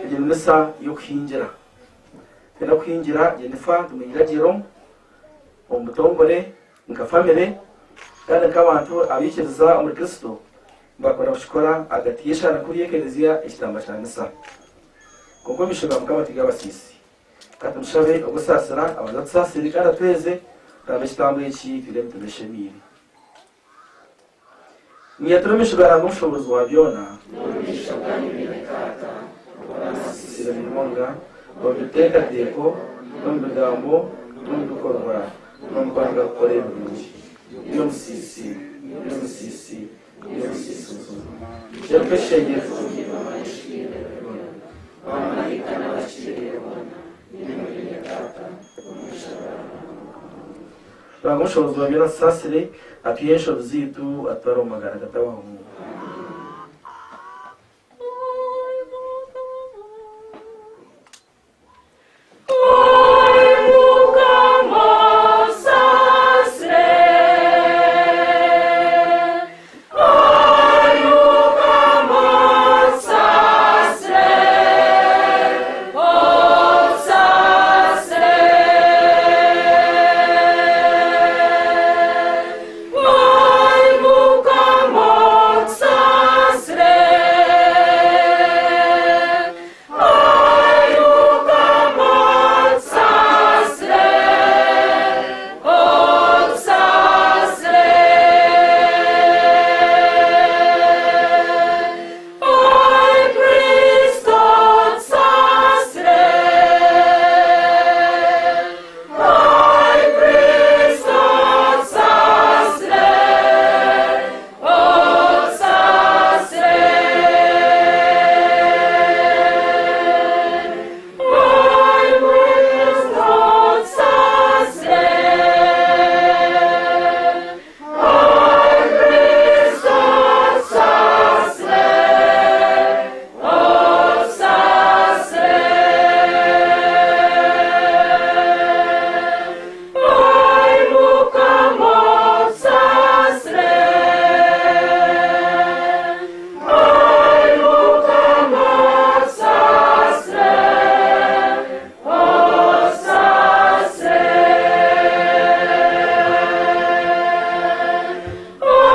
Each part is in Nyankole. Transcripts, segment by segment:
Egi ni misa y'okuhingira. Twenda kuhingira Jennifer tumwingira Jerome omu butongore nka famire kandi nk'abantu abaikiriza omuri Kristo bakunda kukikora ahagati y'eshaara nkuru y'ekereziya ekitamba kya misa. Kwonka omu maisho ga Mukama turi abasiisi. Ka tumushabe obusaasira abanze atusaasire kandi atweze tutambe ekitambo eki twine emitima eshemeire. Ninyatura omu maisho ga Ruhanga Omushoboorozi wa byona, N'omu maisho gaanyu beene Taata, okubasaasira munonga omu biteekateeko n'omu bigambo n'omu bikorwa n'omu kwanga kukora ebirungi. Ndi omusiisi, ndi omusiisi, ndi omusiisi buzima. Ky'okweshengyereza. Baamaraika n'abahikiriire boona, naimwe beene Taata, omu maisho ga Ruhanga. Ruhanga Omushoboorozi wa byona atusaasire, atwihe enshobi zaitu, atutware omu magara agatahwaho.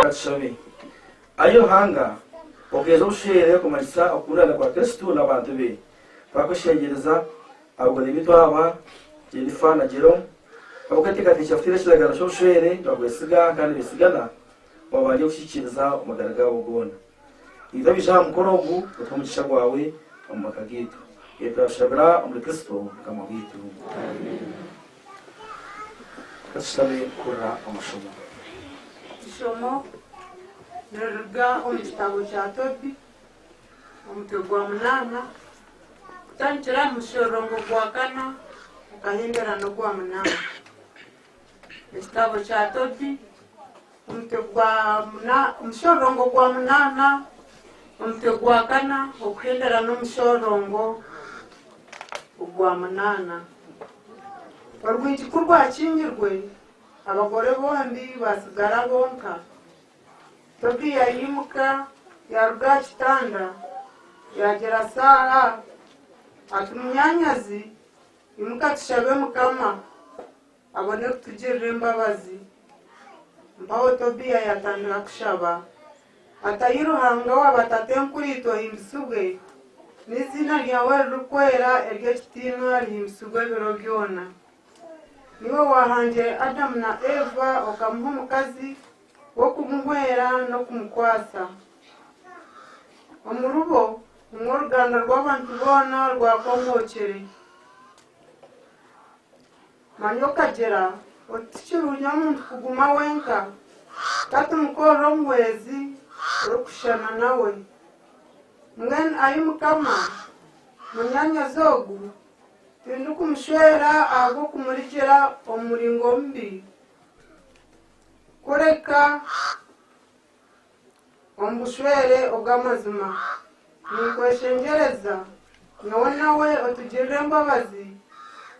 Katushabe. Ai Ruhanga, okeeza obushwere kumanyisa okukundana kwa Kristo n'abantu be. Twakweshengyereza abagore baitu aba, Jennifer na Jerome, ahabw'okweteekateekyera kuteera ekiragaano ky'obushwere nibakwesiga kandi nibeesigana, wabangye kukihikiiriza omu magara gaabo goona. Itwe abaija aha mukoro ogu, otuhe omugisha gwawe omu maka gaitu. Ebyo twabishabira omuri Kristo Mukama waitu. Katushabe kuhurira amashomo. Eishomo niriruga omu kitabo kya Tobi, omutwe gwa munaana, kutandikira aha mushororongo gwa kana okahendera n'ogwa munaana. Ekitabo kya Tobi, omutwe gwa omushororongo gwa munaana, omutwe gwa kana okuhendera n'omushororongo ogwa munaana. Orwigi ku rwakingirwe, abagore bombi baatsigara bonka. Tobiya yaimuka yaaruga aha kitanda, yaagira Saara ati, Munyaanyazi, imuka tushabe Mukama, abone kutugirira embabazi. Mpaho Tobiya yaatandika kushaba ati, Ai Ruhanga wa baatatenkuriitwe ohimbisibwe, n'eiziina ryawe eririkwera ery'ekitiinwa rihimbisibwe ebiro byona. Niiwe waahangire Adamu na Eva okamuha omukazi w'okumuhwera n'okumukwatsa. Omuribo nimwo oruganda rw'abantu boona rwakomookire. Manya okagira oti tikirungi omuntu kuguma wenka, ka tumukorere omuhwezi orikushushana nawe. Mbwenu ai Mukama, munyaanyazi ogu tindikumushwera ahabw'okumurigira omu muringo mubi, kureka omu bushwere obw'amazima. Ninkweshengyereza, nyowe nawe otugirire embabazi,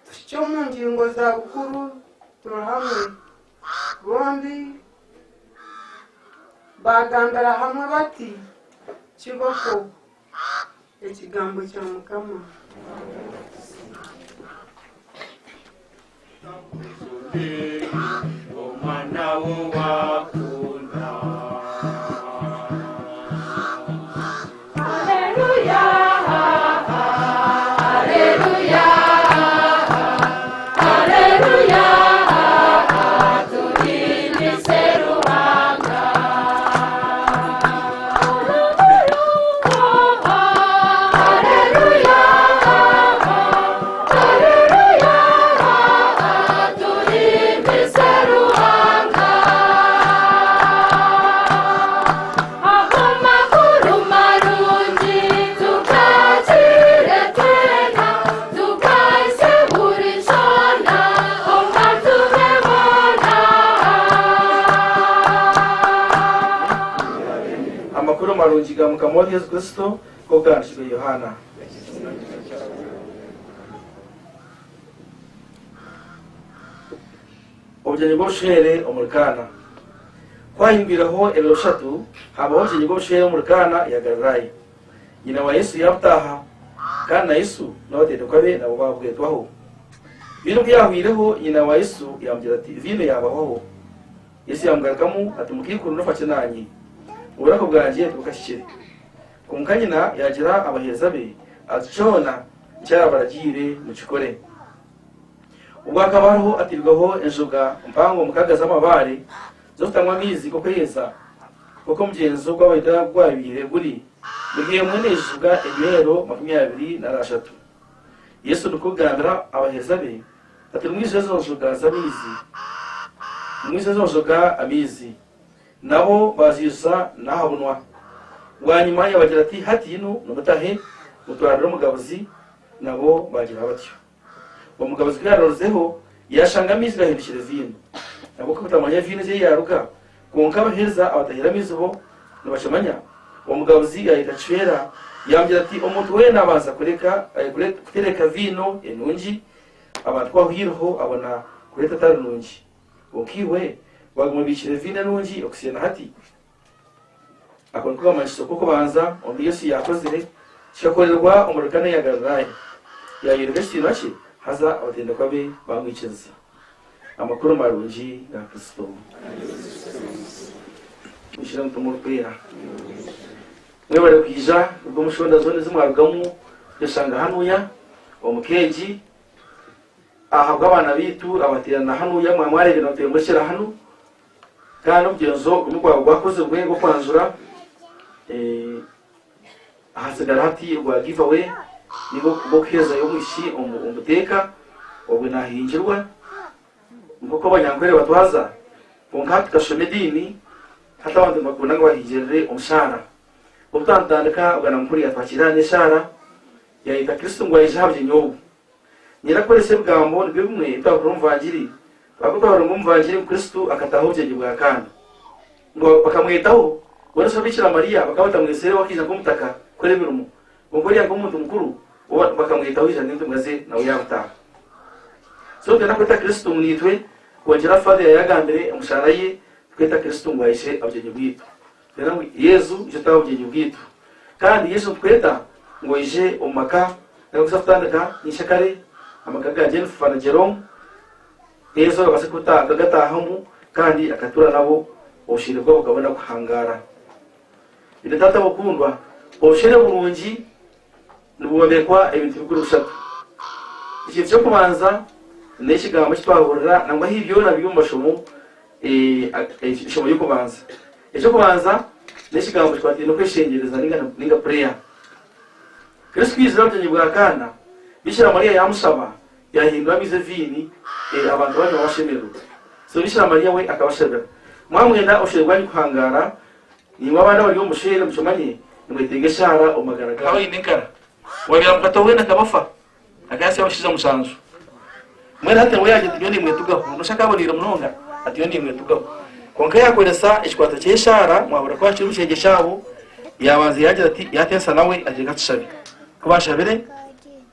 tuhikye omu ngingo za bukuru turi hamwe. Bombi baagambira hamwe bati, Kiboko. Ekigambo kya Mukama. Omwana wo wakunda. Amakuru marungi ga Mukama waitu Yesu Kristo nk'oku gahandikirwe Yohaana. Obugyenyi bw'obushwere omuri Kaana. Ku hahingwireho ebiro bishatu, haabaho obugyenyi bw'obushwere omuri Kaana ya Galilaaya. Nyina wa Yesu yaabutaaha, kandi na Yesu n'abatendekwa be nabo baabwetwaho. Viino ku yaahweireho, nyina wa Yesu yaamugira ati, Viino yaabahwaho. Yesu yaamugarukamu ati, Mukaikuru nofa ki naanye? Obunaku bwangye tibukahikire. Kwonka nyina yaagira abaheereza be ati, Kyona eki araabaragiire mukikore. Obwo hakaba hariho atairweho enjoga mpango mukaga z'amabaare z'okutamu amaizi g'okweyeza, nk'oku omugyenzo gw'Abayudaaya gwabaire guri, buri emwe neejuga enywero 23. Yesu nikwo kugambira abaheereza be ati, Nimwije ezo njoga z'amaizi, nimwije ezo njoga amaizi. Nabo baaziijuza n'aha bunwa. Bwanyima yaabagira ati, Hati nu nimutahe, mutwarire omugabuzi. Nabo baagira batyo. Omugabuzi ku yaarorizeho, yaashanga amaizi gahindukire viino. Ahabw'okuba batamanya viino egi ei yaaruga, kwonka abaheereza abatahire amaizi bo nibakimanya. Omugabuzi yaayeta kishwera, yaamugira ati, Omuntu weena abanza kureka kutereka viino enungi, abantu ku bahweireho abona kureeta etari nungi. Kwonka iwe waaguma obiikire viino enungi okuhitsya na hati. Ako niko kamanyiso k'okubanza omu Yesu yaakozire, kikakorerwa omuri Kana ya Galilaaya. Yaayoreka ekitiinwa kye, haza abatendekwa be baamwikiriza. Amakuru Marungi ga Kristo. Mwishire Mutima Orikwera. Mwebare kwija kuruga omu shonda zoona ezi mwarugamu tweshanga hanuya omu keegi ahabw'abaana baitu abateerana hanuya mwamwareebera nituhemurekera hanu. Kandi omugyenzo gumwe gwaba gwakozirwe gw'okwanjura, hasigara hati ogwa give away ninga ogw'okuheerezayo omwishiki omu buteeka, obwe naahingirwa nk'oku abanyankore batwaza. Kwonka hati tukashoma ediini, hati abantu nibakunda ngu bahingirire omu shaara. Obu twatandika bwana mukuru yaatwakiira aha n'eshaara, yaayeta Kristo ngu aije aha bugyenyi obu. Niinyenda kukoresa ebigambo nibyo bimwe ebi twahurira omu Vangiri. Twakaba twahurira ngu omu Vangiri ngu Kristo akataaha obugyenyi bwa Kaana. Ngu bakamwetaho, mbwenu shi Bikira Mariya bakaba batamwetsire we akaija nk'omutaka kukora emirimo, kwonka oriya nk'omuntu mukuru bo bakamwetaho yaija n'entumwa ze nawe yaabutaaha. So nitwenda kweta Kristo ngu naitwe kwongyera aha Father yaayagambire omu shaara ye, tukeeta Kristo ngu aije aha bugyenyi bwaitu. Nitwenda ngu Yesu ije otaahe obugyenyi bwaitu. Kandi Yesu nitukweta ngu oije omu maka garikuza kutandika nyenkyakare, amaka ga Jennifer na Jerome. Yesu abaase kugataahamu kandi akatuura nabo, obusheere bwabo bukabona kuhangaara. Beene Taata abakundwa, obusheere burungi nibwombekwa ebintu bikuru bishatu. Ekintu ky'okubanza n'ekigambo eki twahurira nangwa haihi byona biri omu mashomo eishomo ry'okubanza. Eky'okubanza n'ekigambo kikwataine n'okweshengyereza ninga prayer. Kristo ku yaizire aha bugyenyi bwa Kaana, Bikira Mariya yaamushaba yaahindura amaizi eviini, abantu banywa bashemererwa. So Bikira Mariya we akabashabira. Mwamwenda obushere bwanyu kuhangaara, naimwe abandi abari omu bushwere mukimanye nimwetenga eshaara omu magara ganyu. Akaba aine enkara. Owaabaire amukwata weena akaba afa. Akaba yatsya abashaija mushanju. Mbwenu hati we yaagira ati, Nyowe nimwetugaho. Noshusha akaaboneire munonga, ati, Nyowe nimwetugaho. Kwonka yaakoresa ekikwato ky'eshaara, mwahurira ku akiri omu kishengye kyabo, yaabanza yaagira ati, yaatensa nawe ati, Reka tushabe. Ku baashabire,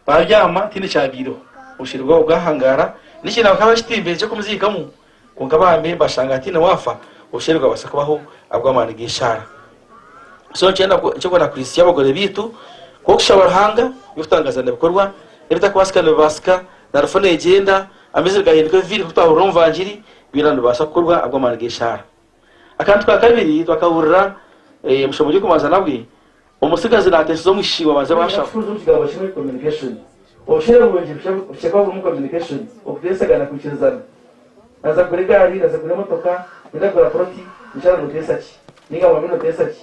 baabyama, tihaine ekyabaireho. Obushwere bwabo bwahangaara. N'ekiina bakaba bakitimbire ky'okumuziikamu, kwonka bambe bashanga hataine waafa, obushwere bwabaasa kubaho ahabw'amaani g'eshaara. So, nikyo kwenda kuhitsya abagore baitu. Kw'okushaba Ruhanga, eby'okutangaaza nibikorwa, ebitakubaasika nibibaasika, na rufu neegyenda, amaizi nigahinduka eviini nk'oku twahurira omu vangiri, byona nibibaasa kukorwa ahabw'amaani g'eshaara. Akantu ka kabiri twakahurira omu ishomo ry'okubanza nabwe, omutsigazi naateeseza omwishiki ngu babanze baashaba. Omu kigambo kimwe, communication. Obushere burungi bushekwa kuba burimu communication, okuteesagana, kwikirizana. Naaza kugura egaari, naaza kugura emotoka, ninza kugura poroti, mukyara nooteesa ki? Nainga mwami nooteesa ki?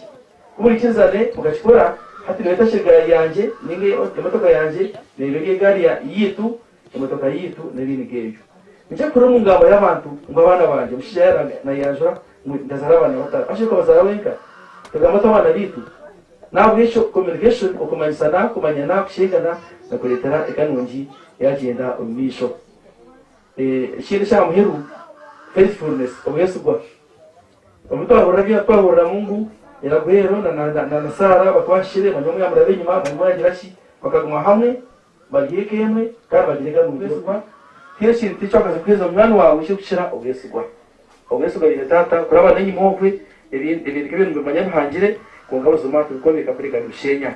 Ku murikirizane mukakikora, hati nyowe etakiri gaari yangye nainga emotoka yangye, neeba eri egaari yaitu, emotoka yaitu n'ebindi nk'ebyo. Nikyo kuri omu ngamba y'abantu ngu abaana bangye, omushaija yaaba nayanjura ngu nkazaara abaana bataano, ashobora kubazaara wenka? Tugamba tu abaana baitu. N'ahabw'ekyo communication, okumanyisana, kumanyana, kusheegana nikureetera eka nungi yagyenda omu maisho. Ekindi eky'aha muheru, faithfulness, obwesigwa. Obu twahurira byona twahuriramu ngu Raguelo na Saara bakaba bahikire, manya omwe yamuraba enyima, manya omwe yagira ki, bakaguma hamwe bari eka emwe kandi bagira eka nungi. Obwesigwa tihaine ekintu eki wakaza kuheereza munywani waawe ekirikukira obwesigwa. Obwesigwa bwine taata kuraba n'enyima okwe, ebintu nk'ebyo nibimanya bihangire kwonka buzima tibikwombeka kureka nibisheenya.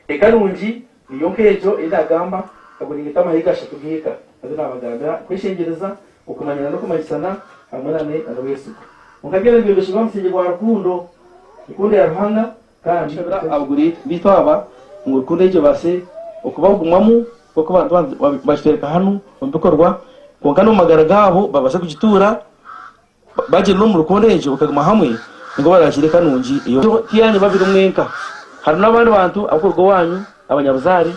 Eka nungi niyo nk'egyo ei naagamba, agu niinyeta amahega ashatu g'eka agu naabagambira, okweshengyereza, okumanyana n'okumanyisana hamwe na n'obwesigwa. Kwonka byona nibyombekirwe aha musingye gwa rukundo, rukundo ya Ruhanga kandi Nshabira abagore baitu aba ngu rukundo egyo ebaase okubagumamu nk'oku abantu bakitworeka hanu omu bikorwa, kwonka n'omu magara gaabo babaase kugituura. Bagyenda omu rukundo egyo bakaguma hamwe, nibwo baraagire eka nungi ey'omu. Tiyanyu babiri mwenka. Hariho n'abandi bantu abarikuruga owaanyu, abanyabuzaare.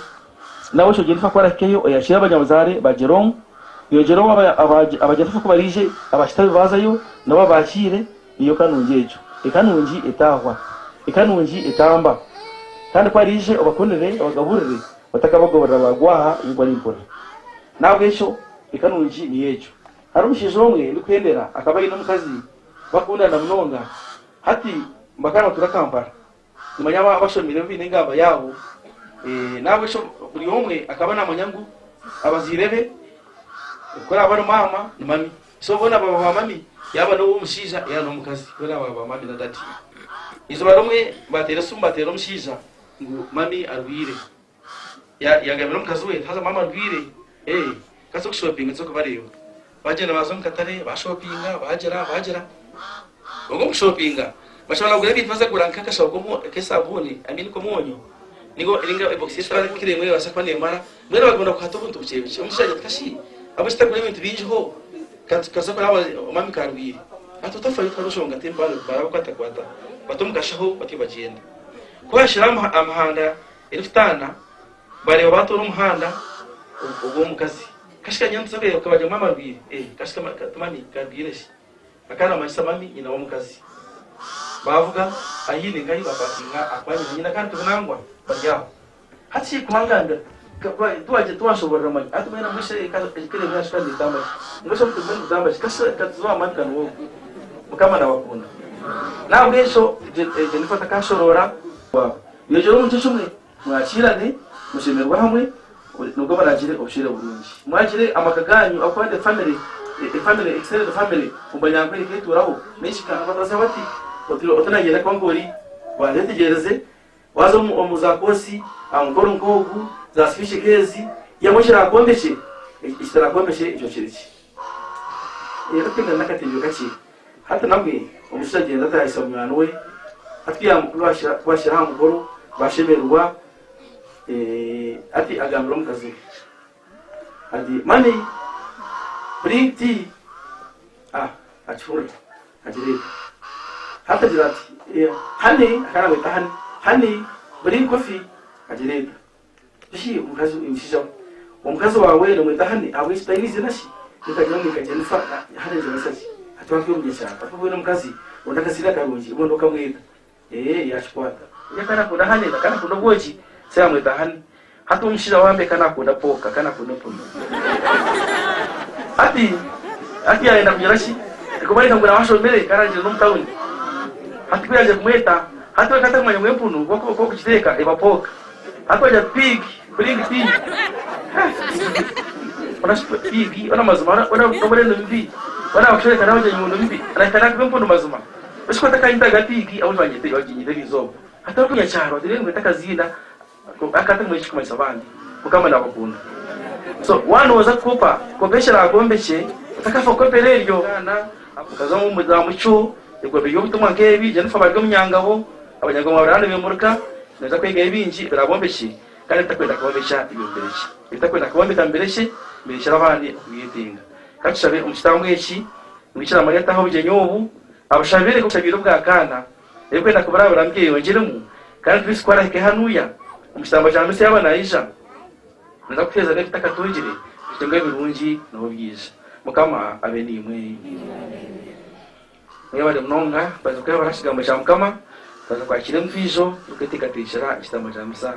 Nawe ekyo Jennifer ku arahikeyo oyakiire abanyabuzaare ba Jerome. Iwe Jerome aba Jennifer ku baraije aba Kitabi baazayo nabo abaakiire. Niyo ka nungi egyo. Eka nungi etaahwa. Eka nungi etamba. Kandi ku araije obakunire, obagaburire, otakabagoberera baagwaha ngu ari mpurira. N'ahabw'ekyo eka nungi niyo egyo. Hariho omushaija omwe ndikuhendera akaba aine omukazi bakundana munonga hati bakaba nibatuura Kampala. Nimanya abashomire bo baine engamba yaabo nahabwekyo buri omwe akaba namanya ngu abazaire be ku araabe ari maama ni mami so boona baba ba mami yaaba n'owomushaija yaaba n'owomukazi boona baba ba mami na dadi. Eizooba rimwe bateera esimu bateera omushaija ngu mami arwaire. Yaagambira omukazi we ati, Haza maama arwaire, ee, ka tuze kushopinga tuze kubareeba. Baagyenda baaza omu katare baashopinga, baagira, baagira. Kwonka omu kushopinga bashaba nibagura ebintu baza kugura nk'akashaho k'esabuuni, I mean k'omwonyo, nainga ebokisi y'eshukaari kiro emwe ebaasa kuba neemara. Mbwenu baguma kuhata obuntu bukye bukye. Omushaija agira ati, Kashi ahabw'enki tutagura ebintu bingiho tukaza kureeba mami ku arwaire? Ati, Otafayo tihariho nshonga barabakwatakwata bata omu kashaho batyo bagyenda. Ku baashira aha mihanda erikutaana, baareeba baatoora omuhanda ogw'omukazi. Kashika nyowe nituza kureeba kabagira ngu maama arwaire. Eh, kashika mami karwaire shi? Akaba naamanyisa mami nyina w'omukazi. Baavuga haihi nkahi baapakinga aha kwa nyina. Nyina akaba ari nangwa bari aho. Hati shi kuhangambira tiwagira tiwanshoboorora manya. Hati mbwenu mbwenu shi eka emwe yashusha neetamba ki? Mbwenu shi omutima gwe nigugamba ki? Kasha katuze owa mami kaniwe ogu. Mukama naabakunda. N'ahabw'ekyo Jennifer takashoroora. Mwegyere omu kyo kimwe, mwakiirane, mushemererwe hamwe, nibwo muraagire obushwere burungi. Mwagire amaka gaanyu ahabw'okuba the family, a family, extended family omu Banyankore ekeetuuraho n'ekika. Nibabaza bati, Otanagenda Konkori, banza oyetegyereze, waaza omu za koosi, aha mukoro nk'ogu, za speech nk'ezi, yaaba ekiraakwombekye, ekitaraakwombekye ekyo kirekye. Reero twingana n'akatebyo kakye. Hati nabwe omushaija agyenda atahisa munywani we, hati ku baashyira aha mukoro bashemererwa, hati agambira omukazi we ati mummy bring tea, akihurira agireeta, hati agira ati honey, akaba naamweta honey, honey bring coffee, agireeta. Shi omukazi omushaija we omukazi waawe nomweta honey ahabw'enki taine eiziina shi nikagira ngu ninka Jennifer honey nikimanyisa ki hati twaba turi omunyakyaro hati obwine omukazi oronda akaziina karungi obundi okamweta ee yakikwata ori akaba nakunda honey akaba nakunda obwoki so yamweta honey hati omushaija wambe akaba nakunda pork akaba nakunda empunu hati hati yayenda kugira ki kumanyisa ngu nawe ashomire kandi arangire n'omu tawuni hati ku yagiire kumweta hati we akaba atakumanya ngu empunu ku orikugiteeka eba pork. Hati pig, bring pig. Ona pig, ona mazima, ona oburendo bibi. Ona bakushereka nawe nyondo bibi. Nahika nakuba empundu mazima. Oshikota kanyitaga pig, aho banyite baginyite bizoba. Hati orikunya kyaro ati rero takaziina akata kumanya ekikumanyisa abandi. Mukama nabakunda. So waaba nooza kukopa, kopa ekiraakombekye, otakafa kukopera eryo. Mukaza omu za mucyo, ebigombe by'obutumwa nk'ebi, Jennifer bari omunyangabo, abanyangabo mwabura hanu bimurika, noija kwegayo bingi ebiraabombekye kandi ebitakwenda kubombekya ebyo bibirekye. Ebitakwenda kubombeka bibirekye, birekyere abandi okubyetenga. Ka tushabe omu kitambo eki, Bikira Mariya ataahe obugyenyi obu, abushabire nk'oku ashabiire obwa Kaana, Ebirikwenda kuburaburamu byeyongyeremu, kandi Kristo ku arahike hanuya, omu kitambo kya misa yaaba naija, naija kutuheereza n'ebi tutakatungire, kugira ngu ebirungi niho byaija. Mukama abe naimwe. Mwebare munonga, twaza kwebara aha kigambo kya Mukama, twaza kwakira emitwijo turikweteekateekyera ekitambo kya misa.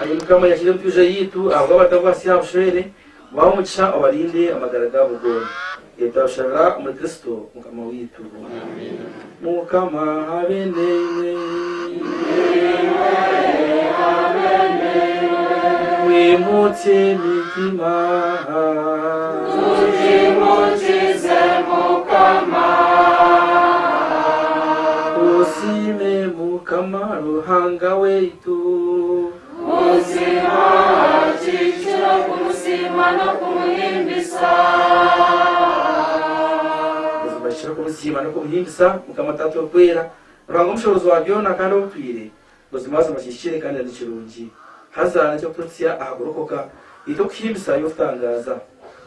Ai Mukama, yakira emituujo yaitu ahabw'abatagwasi aha bushwere, obahe omugisha obarinde amagara gaabo goona. Ebyo twabishabira omuri Kristo Mukama waitu. Mukama abe naimwe. Mwimutsye emitima. Tusiime Mukama Ruhanga waitu. Buzima kihikire okumusiima n'okumuhimbisa. Buzima kihikire okumusiima n'okumuhimbisa, Mukama Taata Orikwera, Ruhanga Omushoboorozi wa byona kandi Obutwire. Buzimazima kihikire kandi ni kirungi. Haza n'eky'okutuhitsya aha kurokoka, itwe okuhimbisa y'okutangaaza.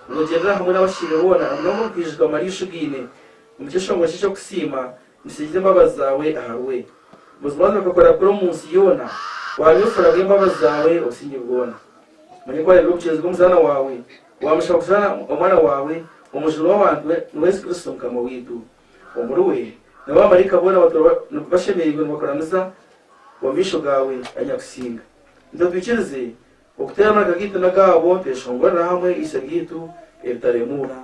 Nogyendera hamwe n'abashaija boona na munonga omu kwijuka Mariya oshugaine omu kyeshongoro kye ky'okusiima, Nsiigize embabazi zaawe ahariwe. Buzimazima okakora kuri omu nsi yoona, waaba efura bw'embabazi zaawe obusingye bwona. Manya ku wareebire obucureezi bw'omuzaana waawe, waamushaba kuzaana omwana waawe, Omujuni w'abantu, niwe Yesu Kristo Mukama waitu. Omuriwe na baamaraika boona batuura bashemereirwe nibakuramiza omu maisho gaawe, ai Nyakusinga. Itwe twikirize okuteera amaraka gaitu n'agaabo tweshongorera hamwe eisho ryaitu eritaremuura.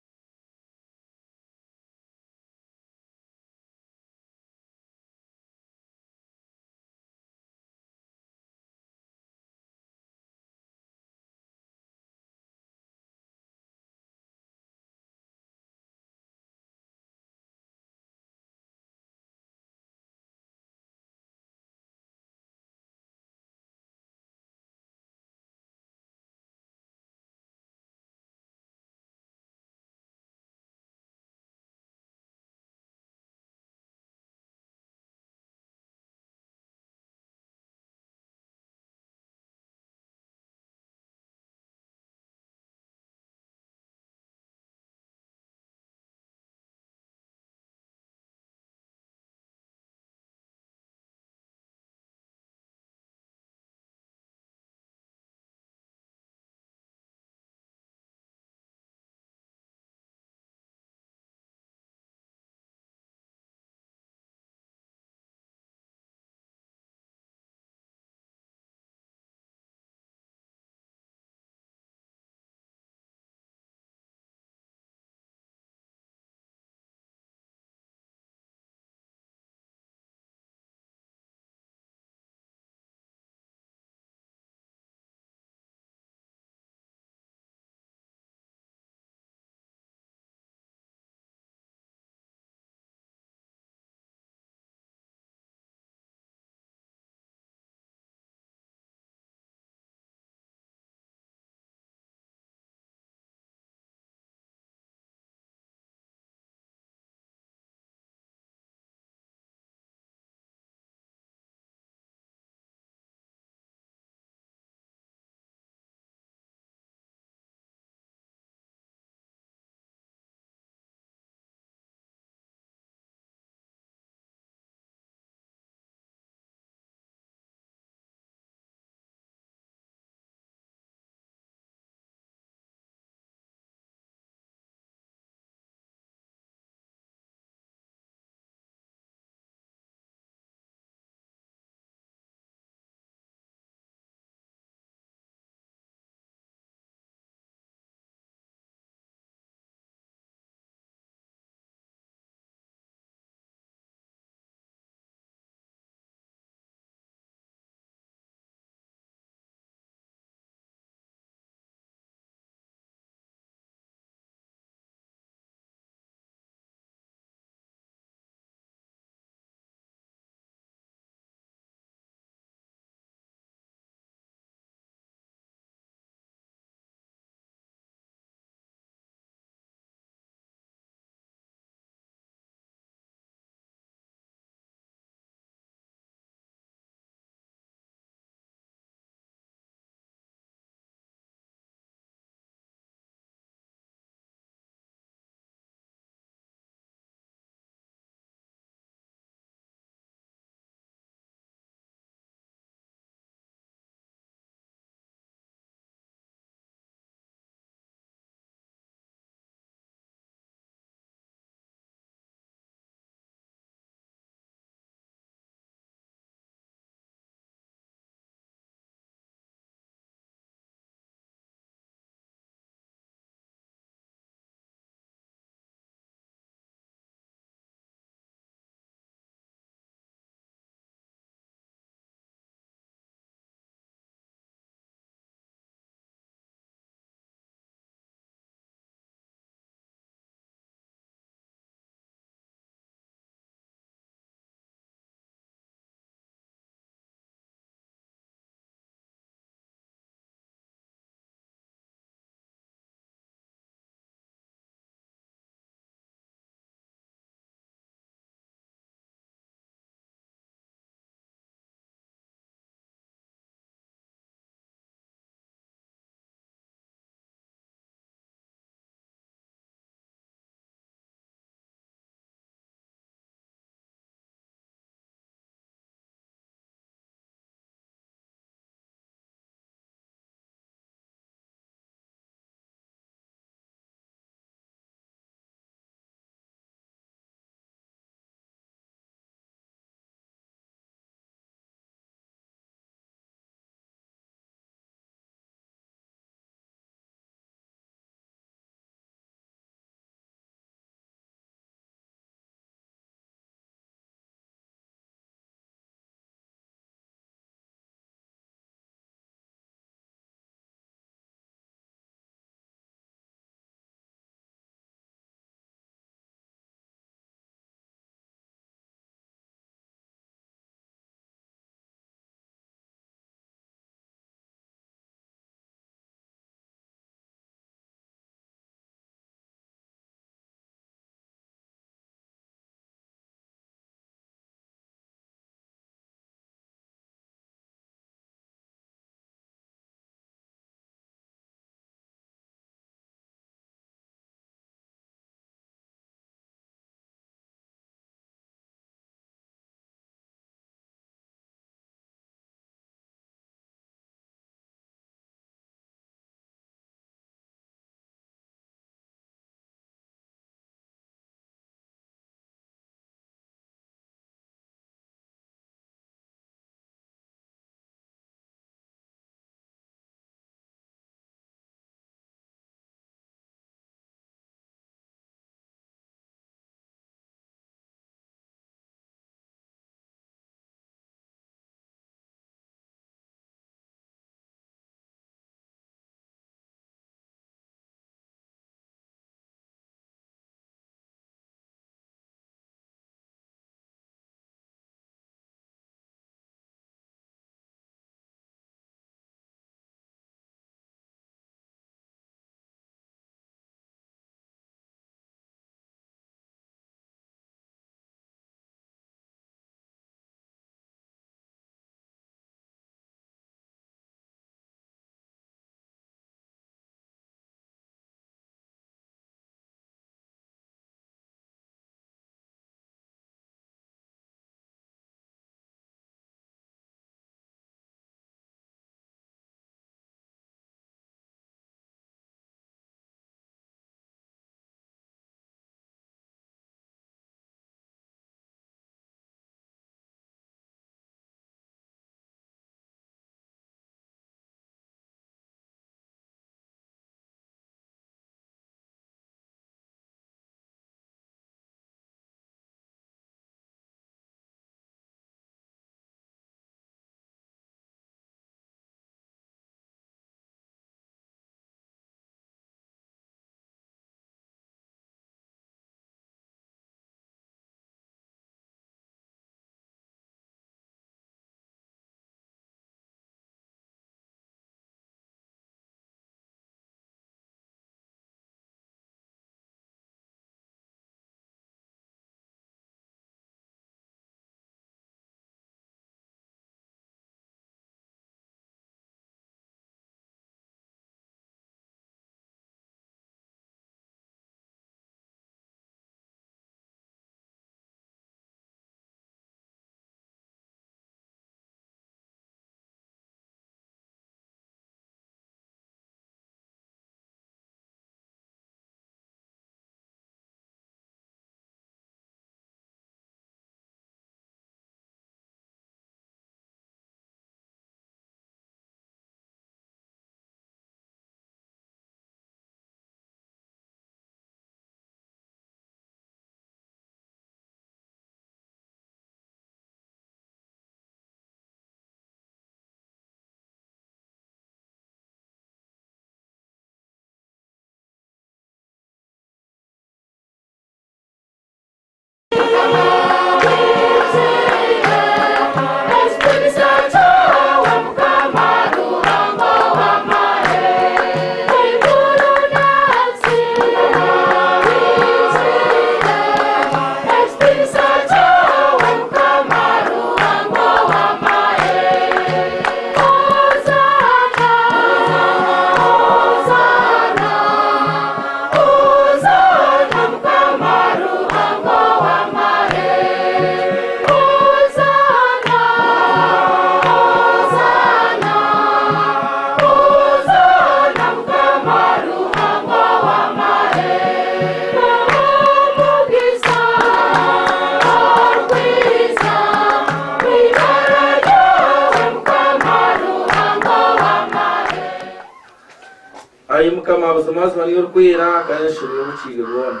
Buzimazima niiwe orikwera kandi enshuro y'obukiige bwona.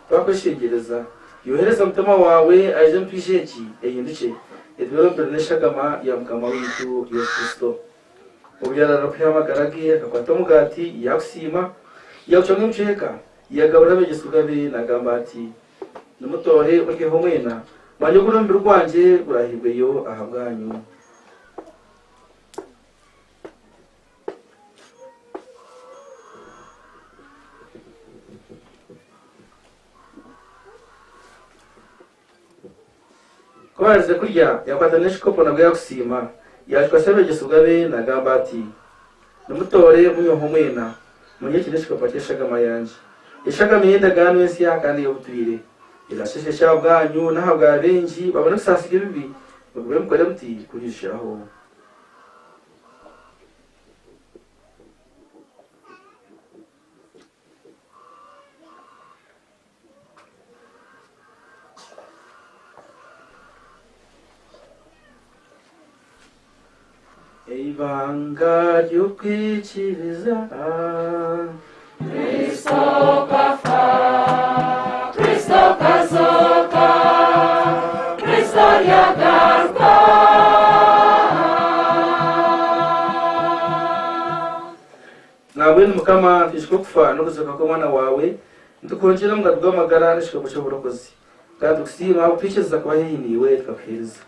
Twakweshengyereza, yohereza Mutima waawe aije omu twija egi ehindukye etubeere omubiri n'eshagama bya Mukama waitu Yesu Kristo. Obu yaarara kwiha amagara ge, akakwata omugaati, yaagusiima, yaagucwamu ebicweka, yaagabura abeegyesibwa be naagamba ati, Nimutoore muryeho mwena, manya ogu n'omubiri gwangye guraahaibweyo ahabwanyu. Ku baaherize kurya, yaakwata n'ekikopo nabwo yaakusiima, yaakikwatsa abeegyesibwa be naagamba ati, Nimutoore munyweho mwena, manya eki n'ekikopo ky'eshagama yangye, eshagama ey'endagaano ensya kandi ey'obutwire, eraasheeshekye ahabwanyu n'ahabwa baingi babone kusaasirwa ebibi, mugume mukore muti kunyijukiraho. Eibanga ry'okwikiriza. Kristo kafa, Kristo kazooka, Kristo aryagaruka. Nambwenu Mukama, nitwijuka okufa n'okuzooka kw'Omwana waawe, nitukuhongyera omugaati gw'amagara n'ekikopo ky'oburokozi. Kandi tukusiima ahabw'okutwikiriza kuba haihi naiwe tukakuheereza.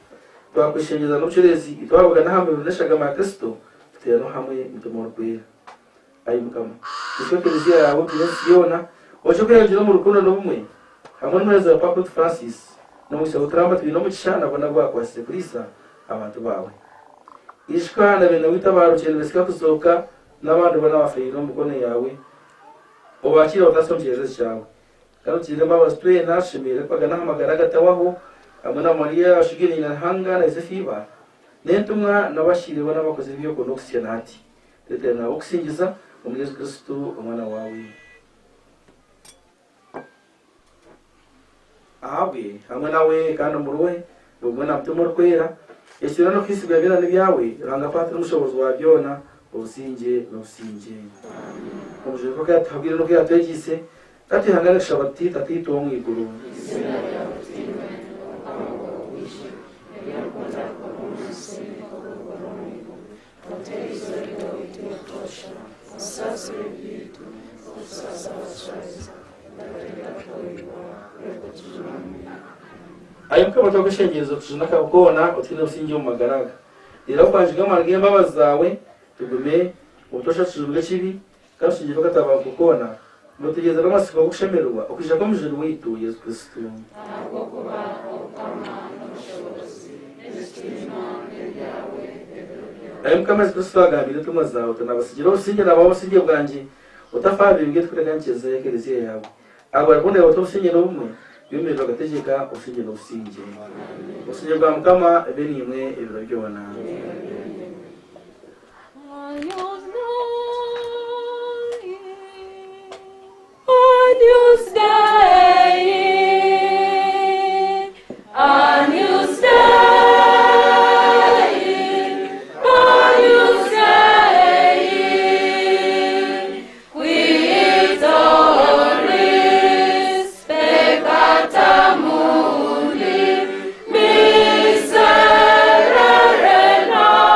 Twakweshengyereza n'obucureezi, itwe ababugana aha mubiri n'eshagama ya Kristo, tuteerane hamwe Mutima Orikwera. Ai Mukama, ijuka Eklezia yaawe otwire ensi yoona, ogye okweyongyera omu rukundo n'obumwe, hamwe n'omuheereza wa Paapa waitu Francis, n'omwitsya w'oturamba twine omugisha na boona abu waakwasize kuriisa abantu baawe. Ijuka na beene waitu abaarugire nibesiga kuzooka, n'abandi boona abaafeereire omu mikono yaawe, obakiire obataase omu kyererezi kyawe. Kandi otugirire embabazi twena tushemereire kubagana aha magara agatahwaho, hamwe na Mariya oshugaine nyina Ruhanga na Yosefu iba, n'entumwa n'abashiire boona abakozire ebi okunda okuhitsya na hati. Tureetere naawe okusingiza omuri Yesu Kristo Omwana waawe. Ahabwe, hamwe nawe kandi omuriwe, obumwe na Mutima Orikwera, ekitiinwa n'okuhiisibwa byona n'ebyawe, Ruhanga Paatiri Omushoboorozi wa byona, obusingye n'obusingye. Omujuni nk'oku yaatuhabwire n'oku yaatwegyeise, ka twehangane kushaba tuti, Tataitwe ow'omu iguru, Eiziina ryawe ritiinwe, Obukama bwawe bwije, ebi orikunda bikorwe omu nsi nk'oku bikorwa omu iguru. Otuhe eizooba ryaitu ery'obutoosha, otusaasire ebibi byaitu, nk'oku tusaasira abatushoreza, otatureka tukohibwa, kureka otujune omubi. Ai Mukama twakweshengyereza otujune akabi koona, otuhe n'obusingye omu magara aga. Reero ahabw'okubangiga amaani g'embabazi zaawe, tugume obutoosha tujunirwe ekibi, kandi tusingirwe akatabanguko koona, nitutegyereza n'amatsiko g'okushemererwa okwija kw'Omujuni waitu Yesu Kristo. Ahabw'okuba obukama n'obushoboorozi n'ekitiinwa n'ebyawe ebiro byona. Ai Mukama Yesu Kristo, waagambire entumwa zaawe oti, Naabasigira obusingye, naabaha obusingye bwangye, otafa aha bibi byaitu kureka nyikiriza y'Ekelezia yaawe. Ahabwa rukundo yaawe otuhe obusingye n'obumwe, byombi bakategyeka obusingye n'obusingye. Obusingye bwa Mukama bube naimwe ebiro byona. Agnus Dei, Agnus Dei, Agnus Dei, qui tollis peccata mundi, miserere nobis.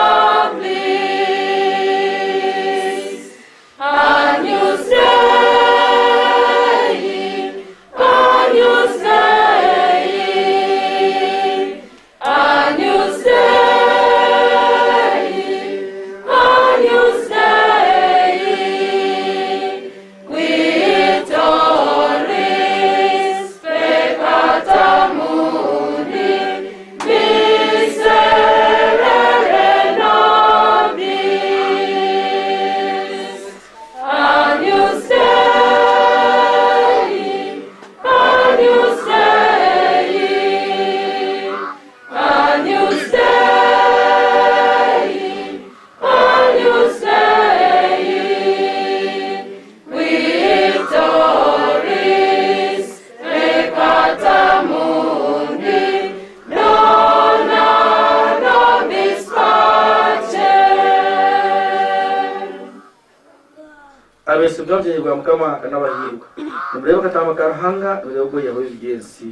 Abagyenyi bwa Mukama n'abahiirwa. Nimureebe akataama ka Ruhanga, nimureebe ogwo oihaho ebibi by'ensi.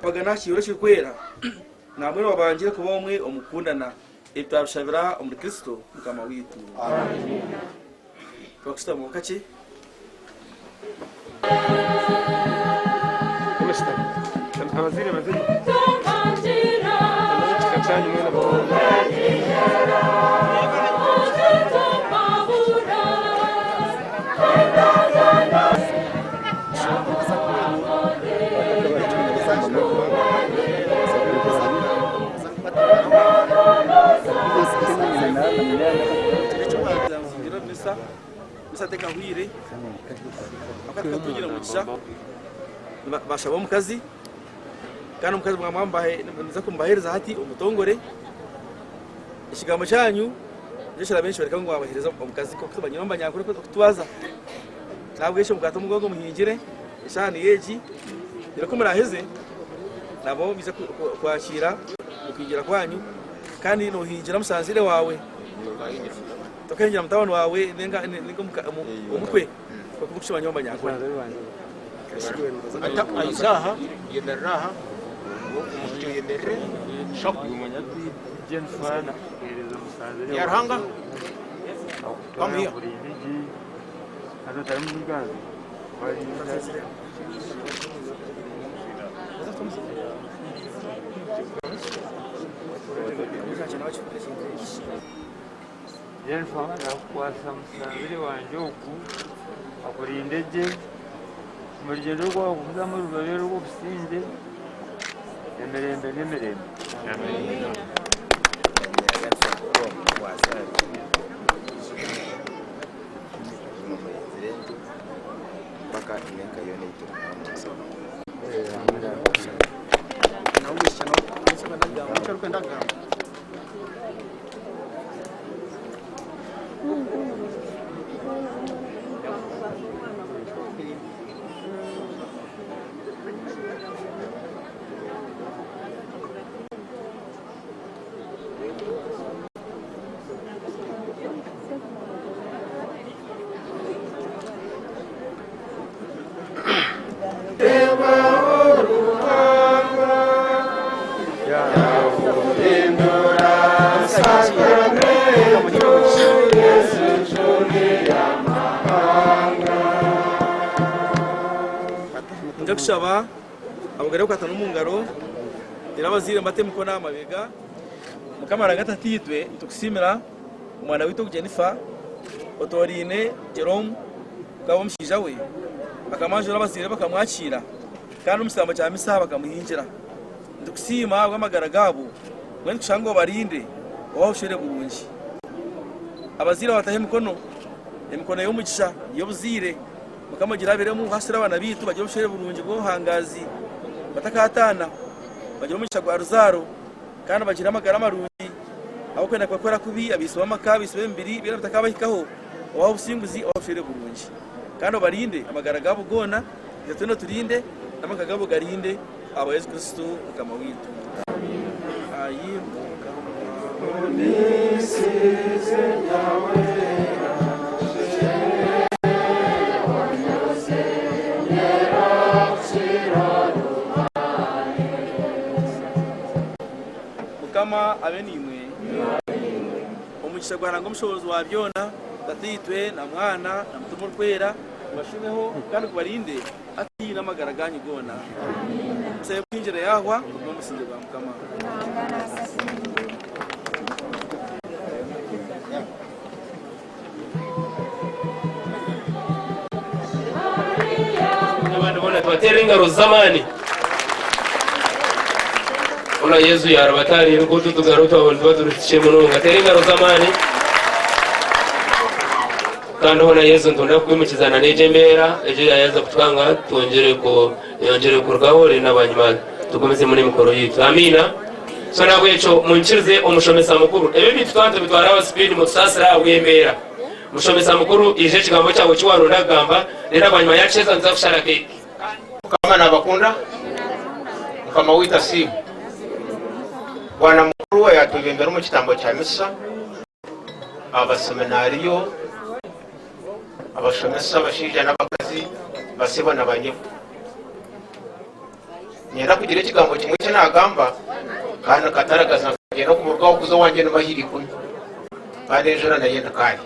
Bagana aha kiihuro ekirikwera, namwe babangire kuba omwe omu kukundana. Ebi twabishabira omuri Kristo Mukama waitu. Twakushutama kakye. Misa tekahwire kwonka tukatungire omugisha bashaba omukazi kandi omukazi nimuza kumubahereza hati omutongore ekigambo kyanyu nikyo kirabe nikyoreka ngu mwabahereza omukazi nk'oku tumanyire omu banyankore oku tutwaza. Nahabwekyo mukwate omugongo muhingire eshaaha niyo egi reero ku muraaheze nabo baije kwakiira okuhingira kwanyu kandi noohingira musanzire waawe tokahingira mutabani waawe ninga omukwe nk'oku orikukimanya omu banyankore. Jennifer nakukwasa musabire wangye ogu akurinde gye omu rugyendo rwawe kuzamu rubabe orw'obusingye emirembe n'emirembe. Nja kushaba abagore kukwatana omu ngaro reero abazaire mbate emikono aha mabega. Mukama Ruhanga Tataitwe nitukusiimira omwana waitu ogu Jennifer otooraine Jerome kukaba omushaija we akamwanjura abazaire be bakamwakiira kandi omu kitambo kya misa bakamuhingira. Nitukusiima ahabw'amagara gaabo mbwenu nitukushaba ngu obarinde obahe obushwere burungi. Abazaire babataho emikono, emikono y'omugisha y'obuzaire. Mukama ogirabiremu ohaasire abaana baitu bagire obushwere burungi bw'obuhangaazi batakataana, bagire omugisha gwa ruzaaro kandi bagire amagara marungi. Abarikwenda kubakora kubi, abaitsi b'amaka, abaitsi b'emibiri byona bitakabahikaho, obahe obusinguzi, obahe obushwere burungi. Kandi obarinde amagara gaabo goona, itwe twena oturinde, n'amaka gaabo ogarinde, ahabwa Yesu Kristo Mukama waitu. Ai Mukama. Mukama abe naimwe. Omugisha gwa Ruhanga Omushoboorozi wa byona, Tataitwe na Mwana na Mutima Orikwera, gubashumeho kandi gubarinde hati n'amagara gaanyu goona. Musabe kuhingira yaahwa, ogume omusingye gwa Mukama. Abandi boona tubateere engaro z'amaani. Hoona Yesu yaaraba ataariire nk'otu otugaro twaba nituba turi tukye munonga. Teera engaro z'amaani. Kandi hoona Yesu nitwenda kukwimukiza na n'egyo embeera egyo yaayaaza kutwanga twongyere ku eyongyere kurugaho reero na bwanyima tugumizemu n'emikoro yaitu. Amiina. So nahabwekyo munkirize omushomesa mukuru. Ebi ebintu twaba nitubitwara aha sipiidi mutusaasire ahabw'embeera. Mushomesa mukuru ija ekigambo kyawe eki waaronda kugamba reero bwanyima yaakiheza nituza kushara keeki. Mukama nabakunda? Mukama waitu asiimwe. Bwana mukuru ayatwebembera omu kitambo kya misa, abaseminariyo, abashomesa abashaija n'abakazi, basebo na banyabo. Niinyenda kugira ekigambo kimwe eki naagamba kandi nkataragaza nkagyenda kuburuga aho kuza owangye ni mahiri ikumi kandi enjura nayo endikaari.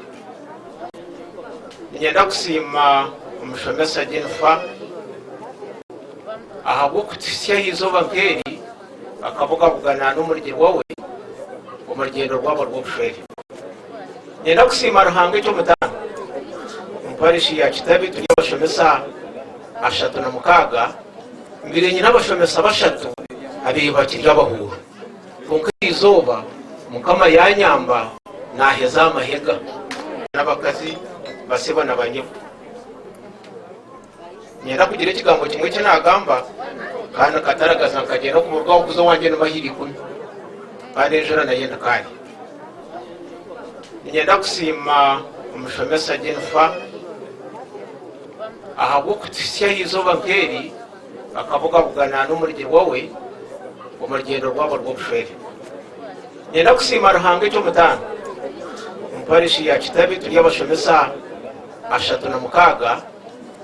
Niinyenda kusiima omushomesa Jennifer ahabw'okutuhitsya aha izooba nk'eri akabugabugana n'omurigirwa we omu rugyendo rwabo rw'obushwere. Niinyenda kusiima Ruhanga eky'omutaano. Omu parishi ya Kitabi turi abashomesa 36, mbaire nyine abashomesa bashatu abaire bakiri abahuuru. Kwonka eri izooba Mukama yanyamba naheza aha mahega. N'abakazi, basebo na banyabo. Niinyenda kugira ekigambo kimwe eki naagamba kandi nkataragaza nkagyenda kuburuga aho kuza owangye ni mahiri ikumi kandi enjura nayo endikaari. Niinyenda kusiima omushomesa Jennifer. Ahabw'okutuhitsya aha izooba nk'eri, akabugabugana n'omurigirwa we omu rugyendo rwabo rw'obushwere. Niinyenda kusiima Ruhanga eky'omutaano. Omu parishi ya Kitabi turi abashomesa 36,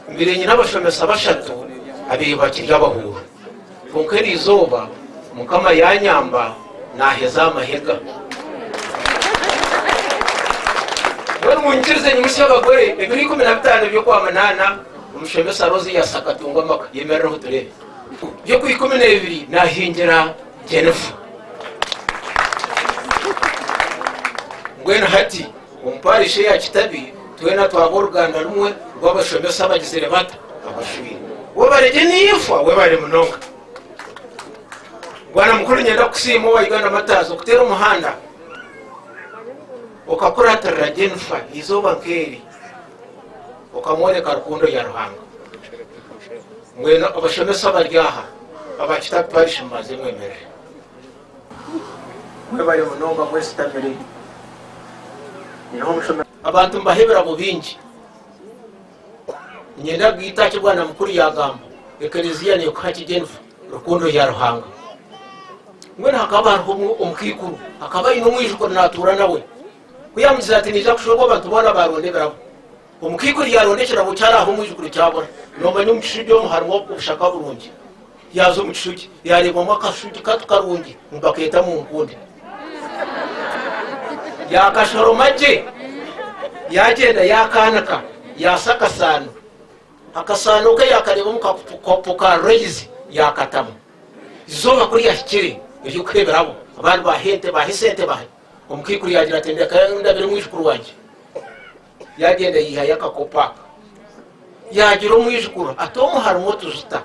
mbaire nyine abashomesa bashatu abaire bakiri abahuuru. Kwonka eri izooba Mukama yaanyamba naaheza aha mahega. Mbwenu munyikirize nyimutsye abagore ebiro 15 by'Okwamunaana omushomesa Rozius akatunga amaka. Yemereraho tureebe. By'okwa 12 naahingira Jennifer. Mbwenu hati. Omu parish eya Kitabi twena twaba oruganda rumwe rw'abashomesa abagizire bata? Abashwire. Webare Jennifer, webare munonga. Bwana mukuru nyenda kukusiima owa Uganda Martyrs okuteera omuhanda okakuratirira Jennifer eizooba nk'eri okamworeka rukundo ya Ruhanga. Mbwenu abashomesa abari aha aba Kitabi Parish mubanze mwemerere. Mwebare munonga mwesitamire. Nyineho omushomesa. Abantu nibaha ebirabo bingi. Niinyenda kugaita aha ki bwana mukuru yaagamba, Ekelezia neekuha ki Jennifer? Rukundo ya Ruhanga. Mbwenu hakaba hariho omukaikuru, akaba aine omwijukuru naatuura nawe. Ku yaamugira ati naija kushwerwa abantu boona baaronda ebirabo. Omukaikuru yaaronda ekirabo ki araahe omwijukuru kyabura. Noomanya omu kishugi omu harimu obushaka burungi. Yaaza omu kishugi yaareebamu akashugi katu karungi ngu bakeeta munkunde. Yaakashoroma gye yaagyenda yaakaanika yaasa akasaano. Akasaano ke yaakareebamu kakopo ka reyizi yaakatamu. Eizooba ku ryahikire ery'okuha ebirabo, abandi baaha ente, baaha esente baaha. Omukaikuru yaagira ati ndeka ndabire mwijukuru wangye. Yaagyenda yaihayo akakopo aka. Yaagira omwijukuru ati omu harimu otujuta.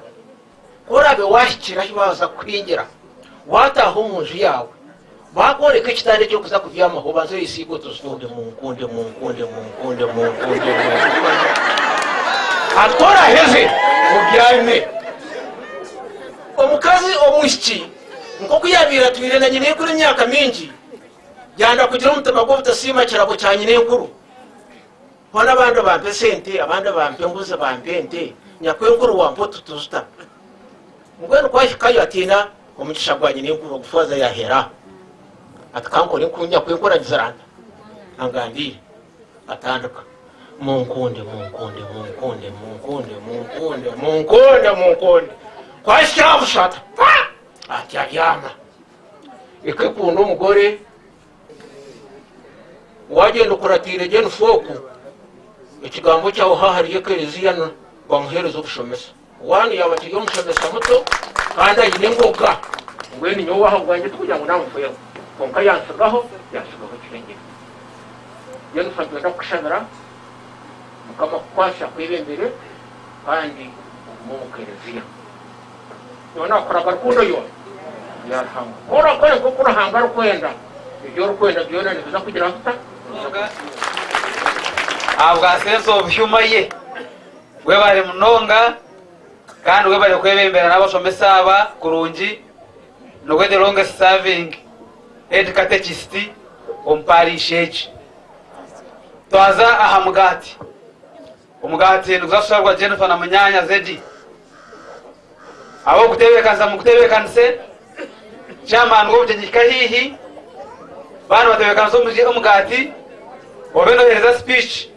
Ku oraabe waahikire ahu baaza kukuhingira, waataaha omu nju yaawe, baakworeka ekitanda eki orikuza kubyamaho, obanze oyesiige otujuta onde munkunde, munkunde, munkunde, munkunde, munkunde. Ati ku oraaheze obyame. Omukazi omwishiki nk'oku yaabaire atwire na nyinenkuru emyaka mingi, yanda kugira omutima gw'obutasiima kirabo kya nyinenkuru. Hoona abandi bampa esente, abandi bampa embuzi, bampa ente, nyakwenkuru wampa otu tujuta. Mbwenu ku ahikayo atiina omugisha gwa nyinenkuru ogutwaza yaaheera aho. Ati ka nkore nku nyakwenkuru agizire ata? Angambiire. Atandika, Munkunde, munkunde, munkunde, munkunde, munkunde, munkunde, munkunde. Ku ahika aha busha ati, Pa! Ati abyama. Eka ekunda omugore. Wagyenda okuratiire Jennifer oku, ekigambo kyawe aha ahari ekereziya bamuheereze obushomesa. One yaaba akiri omushomesa muto kandi aine engoga. Mbwenu nyowe aha bwangye tikugira ngu naamufeerwa kwonka yantsigaho, yantsigaho ekirengire. Jennifer nitwenda kukushabira Mukama akukwase akwebembere kandi ogume omu kereziya. Nyowe naakuraga rukundo yoona ya Ruhanga. Ku orakore nk'oku Ruhanga arikwenda, ebi orikwenda byona nibiza kugira bita? Nibiza kuhikiirira. Ahabwa sense of humor ye. Webare munonga kandi webare kwebembera n'abashomesa aba kurungi. Niwe the longest serving head catechist omu parish egi. Twaza aha mugaati. Omugaati niguza kusharwa Jennifer na munyaanya Zeddy. Ab'okutebeekanisa mugutebeekanise, chairman w'obugyenyi hika haihi, baana batebeekanise omugaati, obe noheereza speech.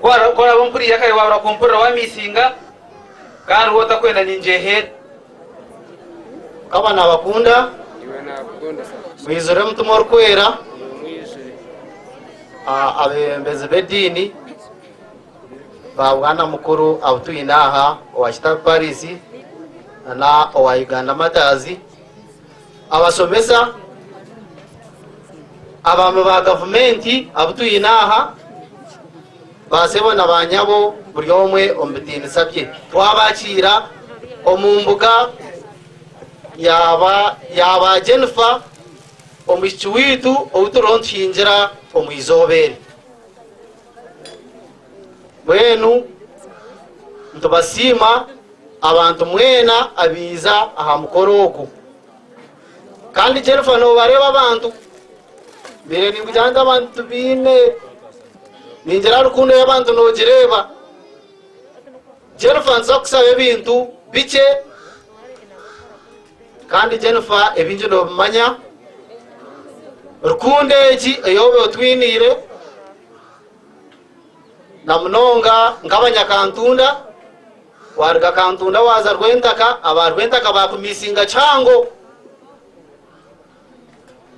Ku oraabe ompuriire kare waabura kumpurira waamiisinga, kandi waaba otakwenda ningyeheera. Mukama nabakunda, mwizure omutima orikwera. Abeebembezi b'ediini ba Bwana Mukuru abu twine aha owa Kitabi Parish na owa Uganda Martyrs, abashomesa, abaami ba gavumenti abu twine aha, baasebo na baanyabo buri omwe omu bitiinisa bye. Twabakiira omu mbuga ya ba Jennifer. Omwishiki waitu ou turiho nituhingira omu izooba eri. Mbwenu nitubasiima abantu mwena abaiza aha mukoro ogu. Kandi Jennifer noobareeba abantu, mbaire ninkugira nti abantu baine, ningira rukundo y'abantu noogireeba. Jennifer nituza kukusaba ebintu bikye. Kandi Jennifer ebingi nobimanya, rukundo egi ei oba otwiniire na munonga nk'abanyakantunda, waruga Kantunda waaza Rwentaka, aba Rwentaka baakumisinga kihango.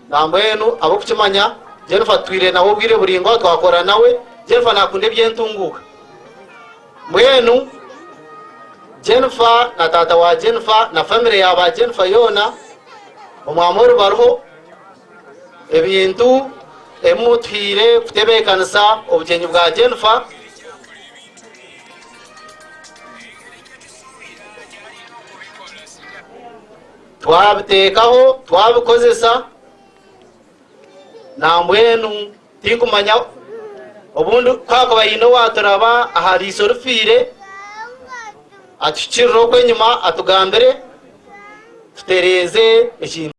Nambwenu ab'okukimanya Jennifer tutwire nawe obwire buraingwa twakora nawe, Jennifer nakunda eby'entunguuka. Mbwenu Jennifer na taata wa Jennifer na famire ya ba Jennifer yoona omwamori bariho ebintu. ebi mutuhaire kutebeekanisa obugyenyi bwa Jennifer. Twabiteekaho, twabikozesa, nambwenu tinkumanya obundi ku hakuba haine owaaturaba aha riiso rifiire, atuhikirire okwo enyima atugambire tutereeze ekintu.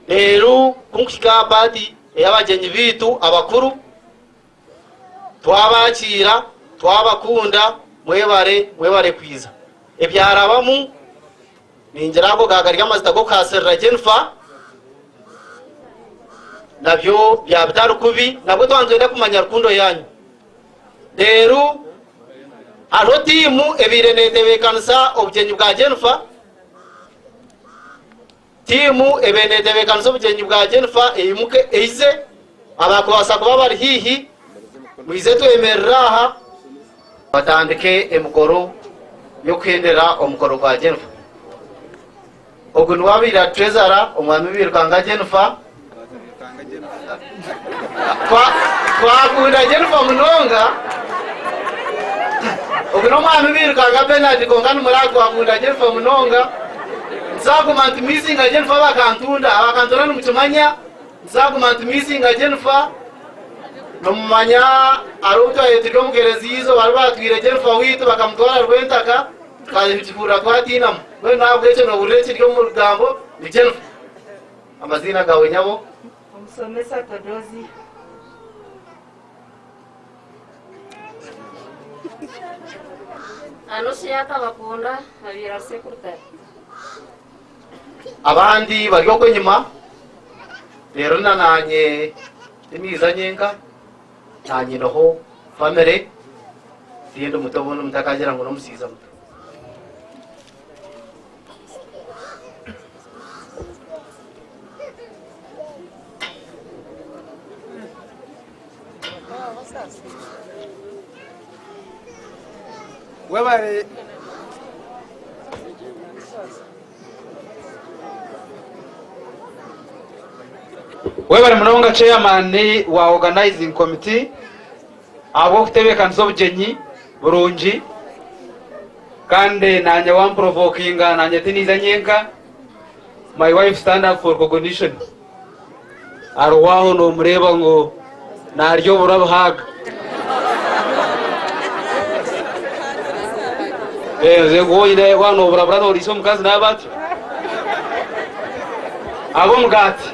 Reero ku nkuhika aha paati ey'abagyenyi baitu abakuru, twabakiira, twabakunda, mwebare, mwebare kwiza. Ebyarabamu, ningira ago gaaba gari amazita g'okuhaasirira Jennifer, nabyo byaba bitari kubi, nabwo twaba nitwenda kumanya rukundo yaanyu. Reero hariho tiimu ebaire neetebeekanisa obugyenyi bwa Jennifer. Tiimu ebaire neetebeekanisa obugyenyi bwa Jennifer eimuke eize, abakubaasa kuba bari haihi mwize twemerere aha batandike emikoro y'okuhendera omukoro gwa Jennifer. Ogu niwe abaire ari treasurer omwami Birukanga Jennifer. Twakunda Jennifer munonga. Ogu n'omwami Birukanga Bernard kwonka nimuraba twakunda Jennifer munonga. Nzaguma nti missinga Jennifer bakantunda, abakantunda nimukimanya. Nzaguma nti missinga Jennifer. Nimumanya hariho obu twabaire turi omu gereza eizo bari batwire Jennifer waitu bakamutwara Rwentaka tukahurira twatiinamu. Mbwenu nahabwekyo nohurira ekiri omu rugambo ni Jennifer. Amaziina gaawe nyabo? Omusomesa Todozi. Anusiata Bakunda abaire ari sekuritare. Abandi bari okwo enyima, reero na naanye timiiza nyenka, naanye nyineho famire, tindi muto obundi mutakagira ngu n'omushaija muto. Webare Webare munonga chairman wa organizing committee ahabw'okutebeekanisa obugyenyi burungi kandi nanye wamprovokinga nanye tiniiza nyenka my wife stand up for recognition Hariho aho nomureeba ngu narya oburo abuhaaga. Ngu waaba noburabura noriisa omukazi naaba atyo? Ahabw'omugaati.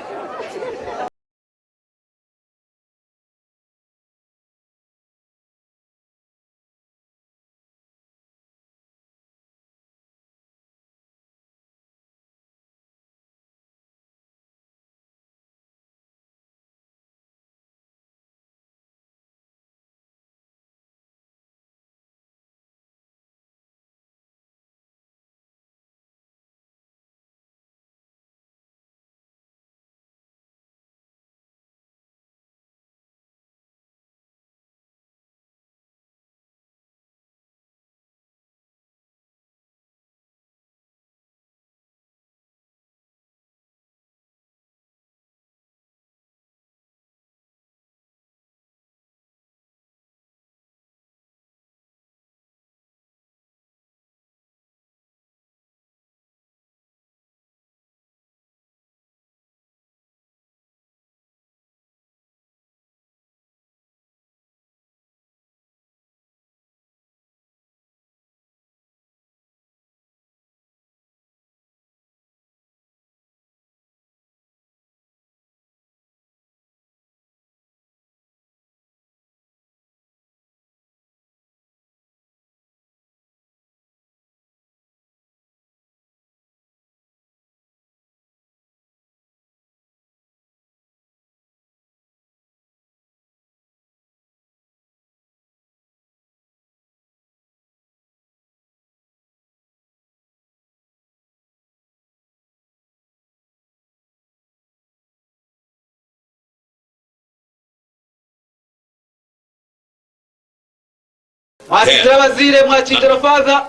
Mwakingira abazaire, mwakingira Father.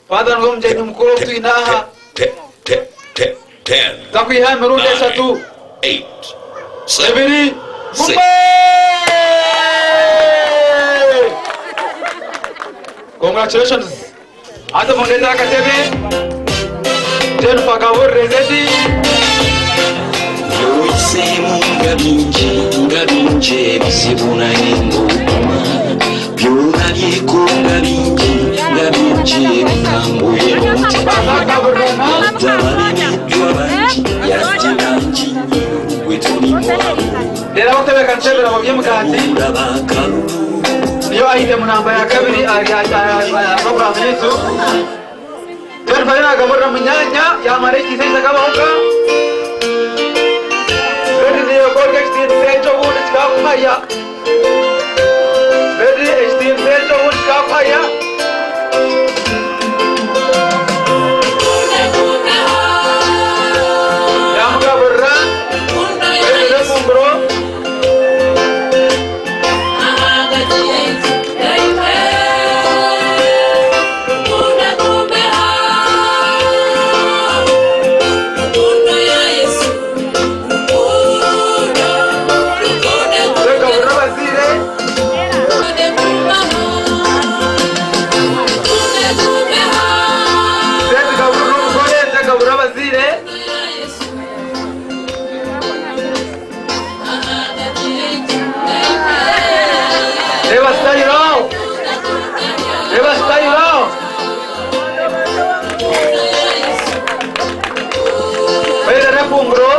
Father niwe mugyenyi mukuru ou twine aha. Tutakwiha emirundi eshatu, ebiri, gumwe! Congratulations. Hati mundeetere akatebe. Jennifer Kaburire Zedi. Byoyiseemu nga bingi nga bingi ebizibu naye ng'oguma byolabyeko nga bingi nga bingi ebikambwe n'omutima yadde abalemeddwa bangi yadde bangi nnyo. Reero abarikutebeekanisa ebirabo by'emigaati niyo item namba yakabiri aha puroguraamu yaitu. Jennifer ariyo nagaburira munyaanya yamara ekitinisa eki akabahuka. Betty niiwe ku orya ekitinisa ekyo obundi kikakuhaya. Betty ekitinisa ekyo obundi kikakuhaya. Yamugaburira baheereza efunguro. Twegaburire abazaire. Twegaburire omugore, twegaburire abazaire. Reeba sitayiro aho. Reeba sitayiro aho. Baheereza efunguro.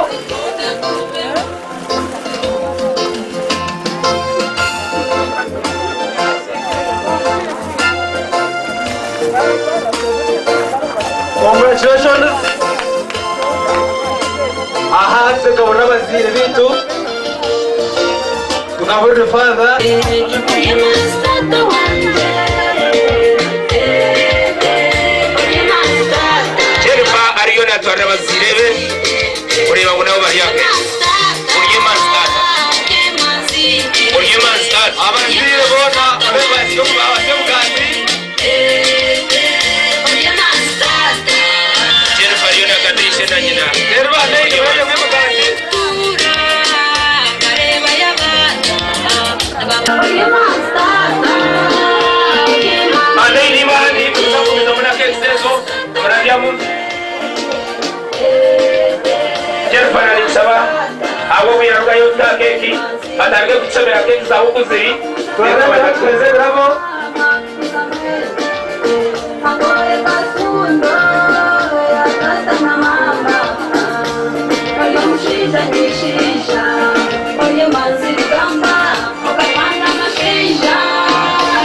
Congratulations! Aha tugaburira abazaire baitu. Tugaburire father. Jennifer ariyo natwarira abazaire be kureeba ngu nabo bari ahe. Ori emanzi taata. Ori emanzi taata. Abazaire boona abe basya omugaati. Jennifer ariyo nagambira ishe na nyina. Reero baneine barye emigaati. Banaine bandi muza kugumizamu na cakes ezo muraryamu. Jennifer narikusaba abo obuyarugayo ta keki atandike kutusomera keki zawe oku ziri. Tweze ebirabo.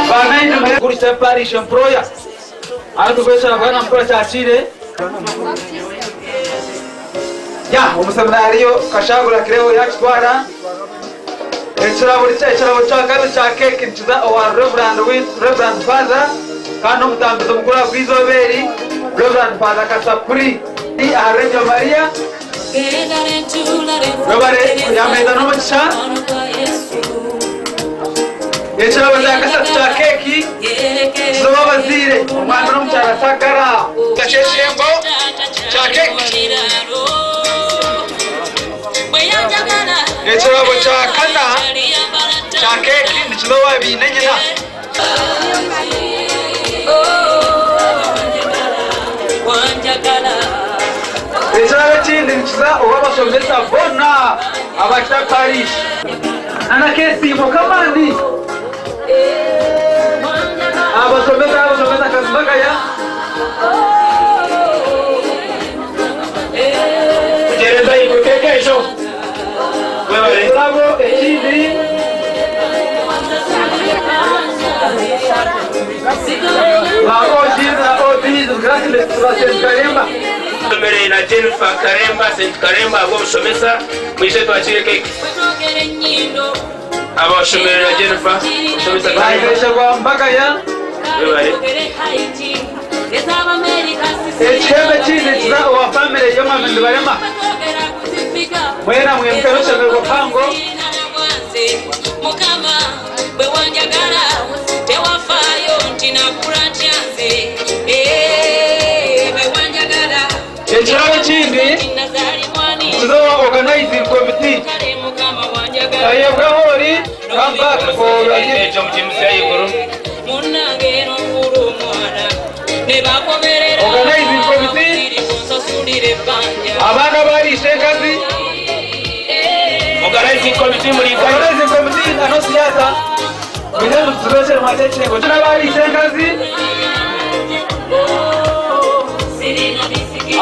Banaine mukuru kya parish employer. Arikukweshera bwana mukuru akyakire. Ya omuseminariyo Kashagura Kireho yakitwara. Ekirabo ekirabo kya kabiri kya keeki nikiza owa Reverend Reverend Father kandi omutambizi mukuru ahabw'eizooba eri Reverend Father Kasapuri aha Radio Maria. Webare yameza n'omugisha. Ekirabo kya kasatu kya keeki kiza ow'abazaire omwami n'omukyara Sagara. Ky'ekihembo kya keeki. Ekirabo kya kana kya keeki nikiza owa biine nyina. Ekirabo ekindi nikiza ow'abashomesa boona abakira parish. N'akesiimo k'amaani. Abashomesa abashomesa Kazibagaya. Kugyereza ahaiguru keeki ezo. Webare. Ekirabo ekindi ba OGs na OBs classmates ba St. Karemba. Somere na Jennifer Karemba, St. Karemba ahabw'obushomesa mwije twakire keeki. Abashomere na Jennifer, omushomesa Karemba. Baheresha gwa Mbagaya. Webare. Ekihembo ekindi nikiza owa family y'omwami Nibarema. Mwena mwimuke n'oshemererwa kuhango. Mukama bwe wanjagala tewafaayo nti nakula ntya nze bwe wanjagala. Ekirabo ekindi nikiza owa organizing committee. Mukama wanjagala. Ayebwaho ori come back for your gift. Ekyo mukimusya ahaiguru. Munnange n'ofuula omwana ne bakomerera. Organizing committee. Kunsasulira ebbanja. Abaana bariisha enkazi. Organizing committee muri Organizing committee ano siasa. Mwine mutubeshere mwakye ekirengo. Abaana bariisha enkazi.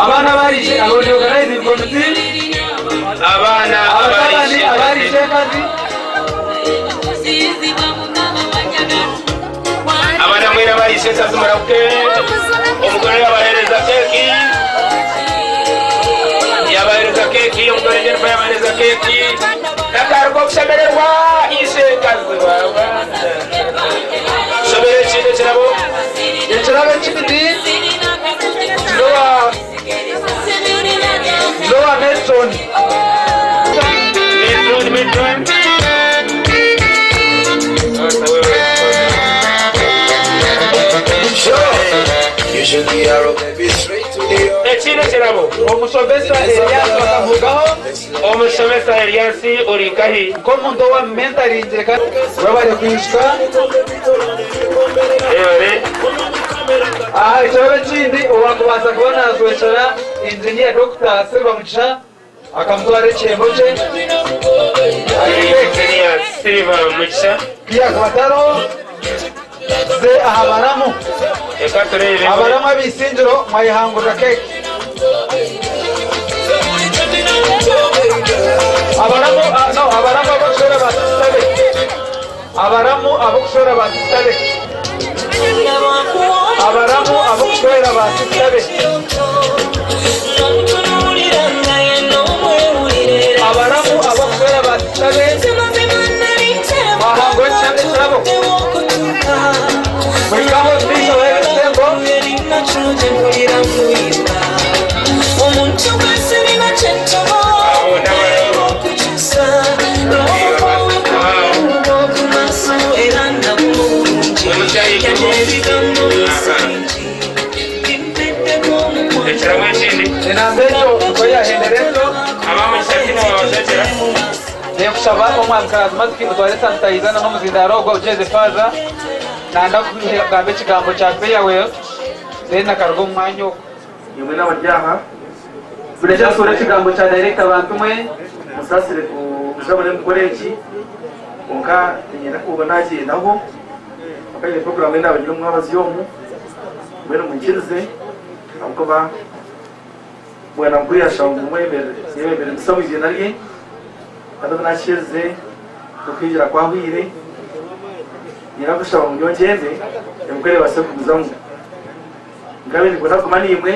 Abaana bariisha abo ni organizing committee. Abaana Abatabani abari Ishekazi. Abaana mwena abari Ishekazi murahuke. Omugore yabahereza keeki. Yabahereza keeki, omugore Jennifer yabahereza keeki. N'akaru k'okushemererwa Ishekazi baba. Shomera ekindi ekirabo. Ekirabo ekindi n'owa n'owa Metron. Metron, Metron. Ekindi ekirabo. Omushomesa Elias bakamugaho. Omushomesa Elias ori nkahi? Nk'omuntu owa mentaringire kandi webare kwijuka. Webare. Aha ekirabo ekindi owakubaasa kuba naazwekyera Engineer Dokita Silver Mugisha akamutwara ekihembo kye. Engineer Silver Mugisha. Yakuba atariho ze aha baramu. Reka tureebe. Abaramu ab'eisingiro mwayehangurira keeki. Abaramu ah, no, abaramu ab'okushwera ba sisita be. Abaramu ab'okushwera ba sisita be. Abaramu ab'okushwera ba sisita be. Abaramu ab'okushwera ba sisita be. Mwahangura ekirabo. Muhikaho ndiijo abaheereza Omuntu gwesirina kyentobo okukyusa okumaso era nabulungi yadde ebigambo bingi bimpeddeko Ekirabo ekindi. Enamba ekyo nikwo yahendera ekyo. Nekushaba omwamikazi Maziki otware sanitayiza na n'omuzindaaro ogwo ogyeze faaza nanda kugamba ekigambo kya farewell then akaruga omu mwanya ogwo. Imwe n'abari aha. Murekye asuure ekigambo kya director Bantumwe. Musaasire kuza muri mukore eki kwonka niinyenda kuba naagyendaho kwonka nyine puroguraamu ei naabagira omu mwabazyo omu mbwenu mwikirize ahabw'okuba bwana mukuru yaashaba ngu mwebembere misa omu iziina rye kandi obu naakiherize n'okwingira kwahweire niinyenda kushaba ngu nyowe ngyende emikoro ebaase kugumizamu. Nkabaire ninkunda kuguma naimwe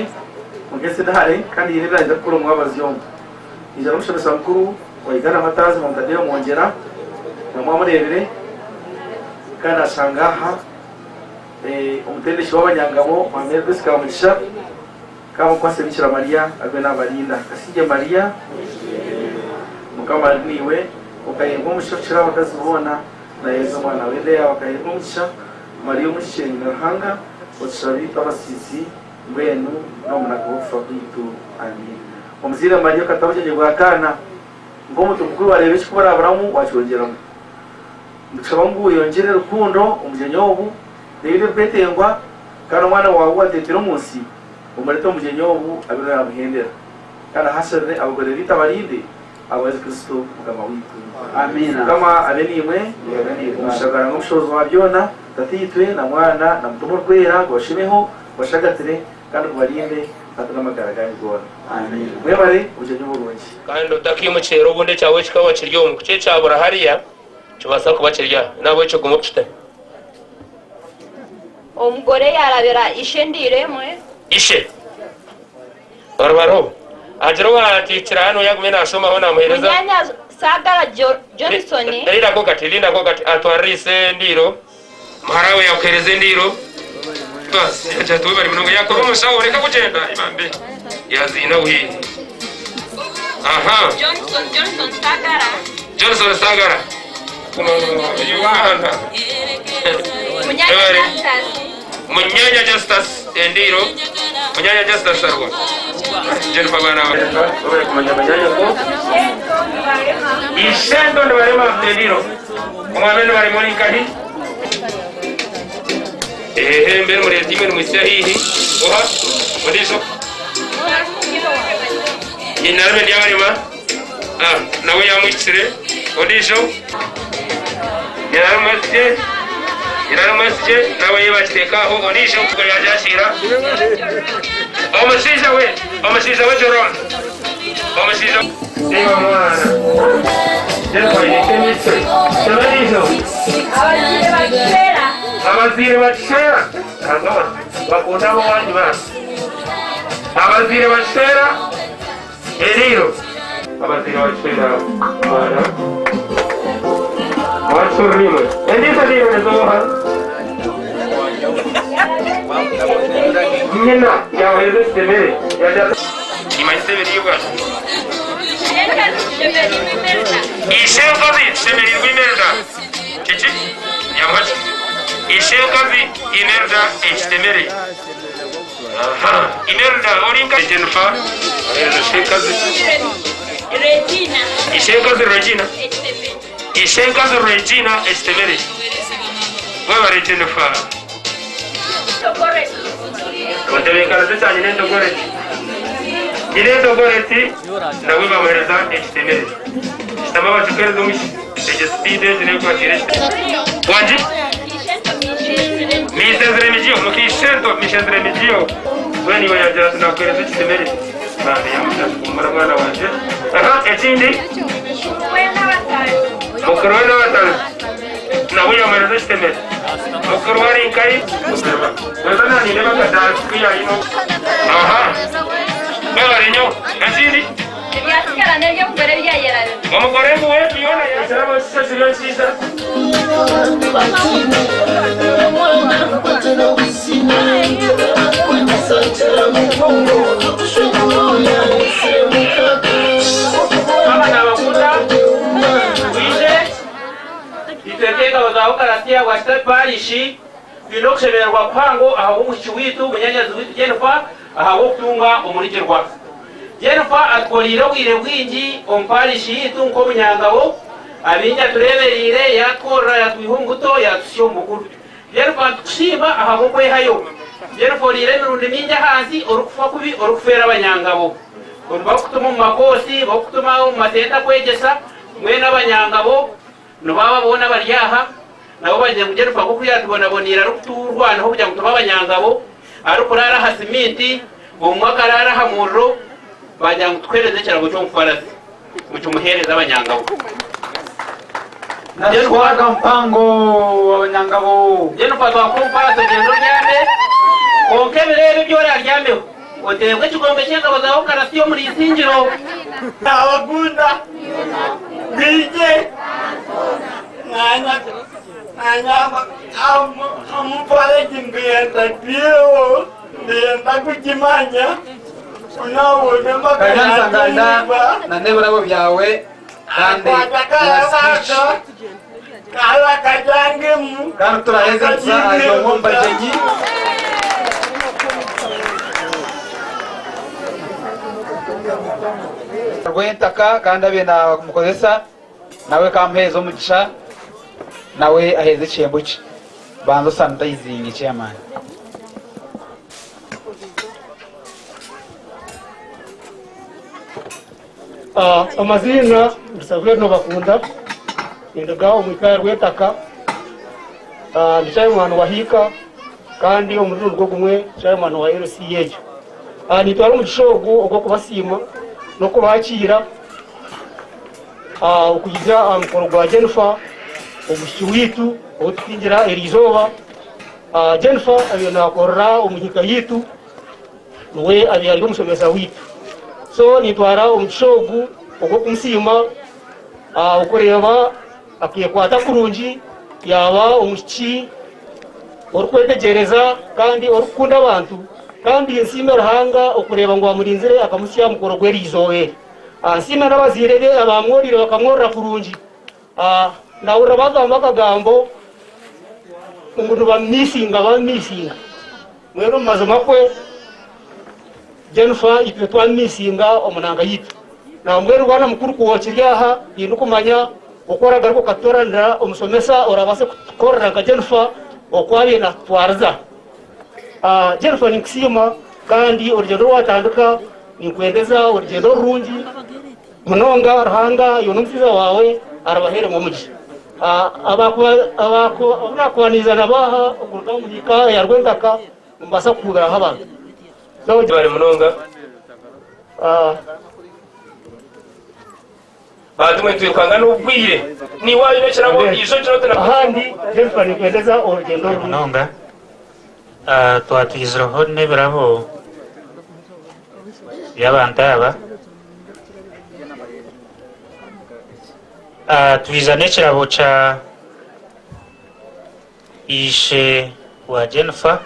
kwonka ensi ndi hare kandi haine ebi naija kukora omu mwabazyo omu. Naija n'omushomesa mukuru wa Uganda Martyrs Mount Tadeo Mwongyera na mwamureebire kandi nashanga aha omutendeki w'abanyangabo Mwami Elvis Kamugisha kandi mukwase Bikira Maria abe nabarinda. Kasingye Maria Mukama ari naiwe okaheebwa omugisha okukira abakazi boona na Yesu omwana w'enda yaawe akaheebwa omugisha. Mariya Omuhikire nyina Ruhanga otushabire itwe abasiisi mbwenu n'omu bunaku bw'okufa kwaitu. Amiina. Omuzaire Mariya okata obugyenyi bwa kaana nk'omuntu mukuru wareeba ekikuburaburamu wakyongyeramu. Nitushaba ngu oyongyere rukundo omubugyenyi obu n'ebindi ebirikwetengwa kandi omwana waawe ou wateetire omu nsi omurete omu bugyenyi obu abe niwe yaabuhendera. Kandi ahasharire abagore baitu abarinde ahabwa Yesu Kristo Mukama waitu. Amiina. Mukama abe naimwe. Omushagara n'omushobozi wa byona, Tataitwe na Mwana na Mutima Orikwera gubashemeho, gubashagatire, kandi gubarinde hati n'amagara ganyu goona. Mwebare obugyenyi oburungi. Kandi otakiimukiira obundi ekyawe kikaba kiri omu ku kyabura hariya kibaasa kuba kiri aha n'ahabw'ekyo guma okite. Omugore yaarabira ishe endiiro emwe. Ishe orubariho agira owaatiikira hanu yaagume naashomaho naamuheereza. Munyaanya Saagara Johnson. Lindako kati, lindako kati, atwarire ise endiiro. Muhara we yakuheereza endiiro. Basi, agira ati webare munonga. Yakuba omushaho, reka kugyenda. Ibambe. Yaziina aho haihi. Aha. Johnson, Johnson Saagara. Johnson Saagara. Uganda. Munyaanya Webare. Justus. Munyaanya Justus endiiro. Munyaanya Justus aruwa. Jennifer bwana. Webare kumanya munyaanya ko. Ishendo nibarema endiiro. Omwami nibarema ori nkahi? Ehehe mbere mureete imwe nimwitsya haihi. Oha? Ondiijo? Nyinarume Ndyabarema? Ah, nawe yamuhikire. Ondiijo? Nyinarume Mwesigye? Nyinarume Mwesigye nawe bakiteeka aho. Ondiijo? Ogwo yaagyakira. Omushaija we, omushaija we Joron. Omushaija. Reba mwana. Jennifer aine nk'emitwe. Shema eriijo. Abazaire bakishwera. Abazaire bakishwera. Ruhanga bakunda ab'owanyu bambi. Abazaire bakishwera eriiro. Abazaire bakishwera mwana. Mwakishurira imwe. Endiijo eriiro nezooha? Nyina yamuheereza ekitemere. Yagira ati, Nimanyisa ebiriibwa. Ishenkazi tushemereirwe Imelda. Kiki? Yamuha ki? Ishenkazi Imelda ekitemere. Aha. Imelda ori nka Jennifer ohereza Ishenkazi. Regina. Ishenkazi Regina. Ishenkazi Regina ekitemere. Webare Jennifer. Ontebeekanisa ekya nyina entogoreti. Nyina entogoreti nawe bamuheereza ekitemere. Shutama bakikuheereze omwishiki. Egyo sipiidi egi n'ekwakira ekitemere. Wangi? Mrs. Remigio, muka ishento Mrs. Remigio. Mbwenu iwe yaagira ati nakuheereza ekitemere. Bambi yamugira ati huumura mwana wangye. Aha, ekindi? Mukuru we n'abataahi. Nawe yamuheereza ekitemere. Mukuru we ari nkahi? Kweza nanindeeba akadaasi ku yaayine. Aha. Mwebare nyo. Ekindi? Ebyasigara n'eby'omugore ebyayerabirwe. Omugore ngu we Fiona yakirabo ekisha kiri enkiija. Aba nabakunda mwije itwe nk'engabo za Ukarasiya bwa Kitare Parish twine okushemererwa kuhango ahabw'omwishiki waitu munyanyazi waitu Jennifer ahabw'okutunga omurigirwa. Jennifer atukoreire obwire bwingi omu parish yaitu nk'omunyangabo, abaingi atureebereire yatworora yatwiha omu buto yatuhitsya omu bukuru. Jennifer nitukusiima ahabw'okwehayo. Jennifer oriire emirundi mingi ahansi orikufa kubi orikufeera abanyangabo. Bakukutuma omu makoosi, bakukutuma omu masenta kwegyesa, mbwenu abanyangabo nibo aba boona abari aha nabo bagira ngu Jennifer nk'oku yaatubonaboneire arikuturwanaho kugira ngu tube abanyangabo, arikuraara aha siminti, obumwe akaraara aha muriro, baagira ngu tukuheereze ekirabo ky'omufaarasi ngu kimuheereze abanyangabo. Naswaga mpango abanyangabo. Jennifer twakuha omufaarasi ogyende obyame, kwonka ebiro ebi ebi oraaryameho oteebwe ekigombe ky'engabo za Ukarasiya omuri Isingiro. Nabakunda mwije amupare ndiyenda piewo ndiyenda kukimanya unawone Kanyansanganda na n'ebirabo byawe kandi kala kajangemu kandi turaheza kuza ahari omwe omu bagyenyi. Rwentaka kandi abe namukozesa nawe kamuheeza omugisha nawe aheeze ekihembo kye. Banza osanitayizinge chairman. Amaziina ndi Saveri Nobakunda, ninduga omu ika ya Rwentaka, ndi chairman wa Hiika kandi omurundi nigwo gumwe chairman wa LC egyo. Nintwara omugisha ogu ogw'okubasiima n'okubakiira okwija aha mukoro gwa Jennifer omwishiki waitu ou tukuhingira eri izooba. Jennifer abaire nakorera omu hiika yaitu. Niwe abaire ari omushomesa waitu. So nintwara omugisha ogu ogw'okumusiima okureeba akeekwata kurungi yaaba omwishiki orikwetegyereza kandi orikukunda abantu kandi nsiime Ruhanga okureeba ngu amurinzire akamuhitsya aha mukoro gw'eriizooba eri. Nsiime n'abazaire be abaamworeire bakamworora kurungi. Nahurira bagamba akagambo ngu nibamisinga bamisinga. Mbwenu omu mazima kwe Jennifer itwe twamisinga omu nanga yaitu. Nambwenu bwana mukuru ku okiri aha tindikumanya oku oragaruka okatutoranira omushomesa orabaase kutukorera nka Jennifer oku abaire natutwariza. Jennifer ninkusiima kandi orugyendo oru watandika ninkwendeza orugyendo rurungi. Munonga Ruhanga iwe n'omushaija waawe arabaheeremu omugisha. Abu naakubaniriza nabo aha okuruga omu hiika ya Rwentaka nimubaasa kuhuubiraho abantu. Mwebare munonga. Bantu mwe nitwirukanga n'obwire. Niiwe waayine ekirabo ijo kiro oti na Ahandi Jennifer nikwendeza orugendo rurungi. Munonga. Twatwizireho n'ebirabo by'abantu aba. Twiza n'ekirabo kya ishe wa Jennifer.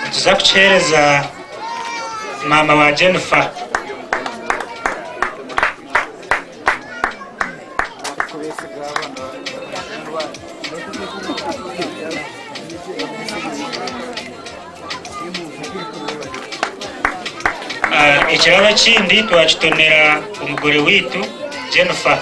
Nituza kukiheereza maama wa Jennifer. Ekirabo ekindi twakitonera omugore waitu Jennifer.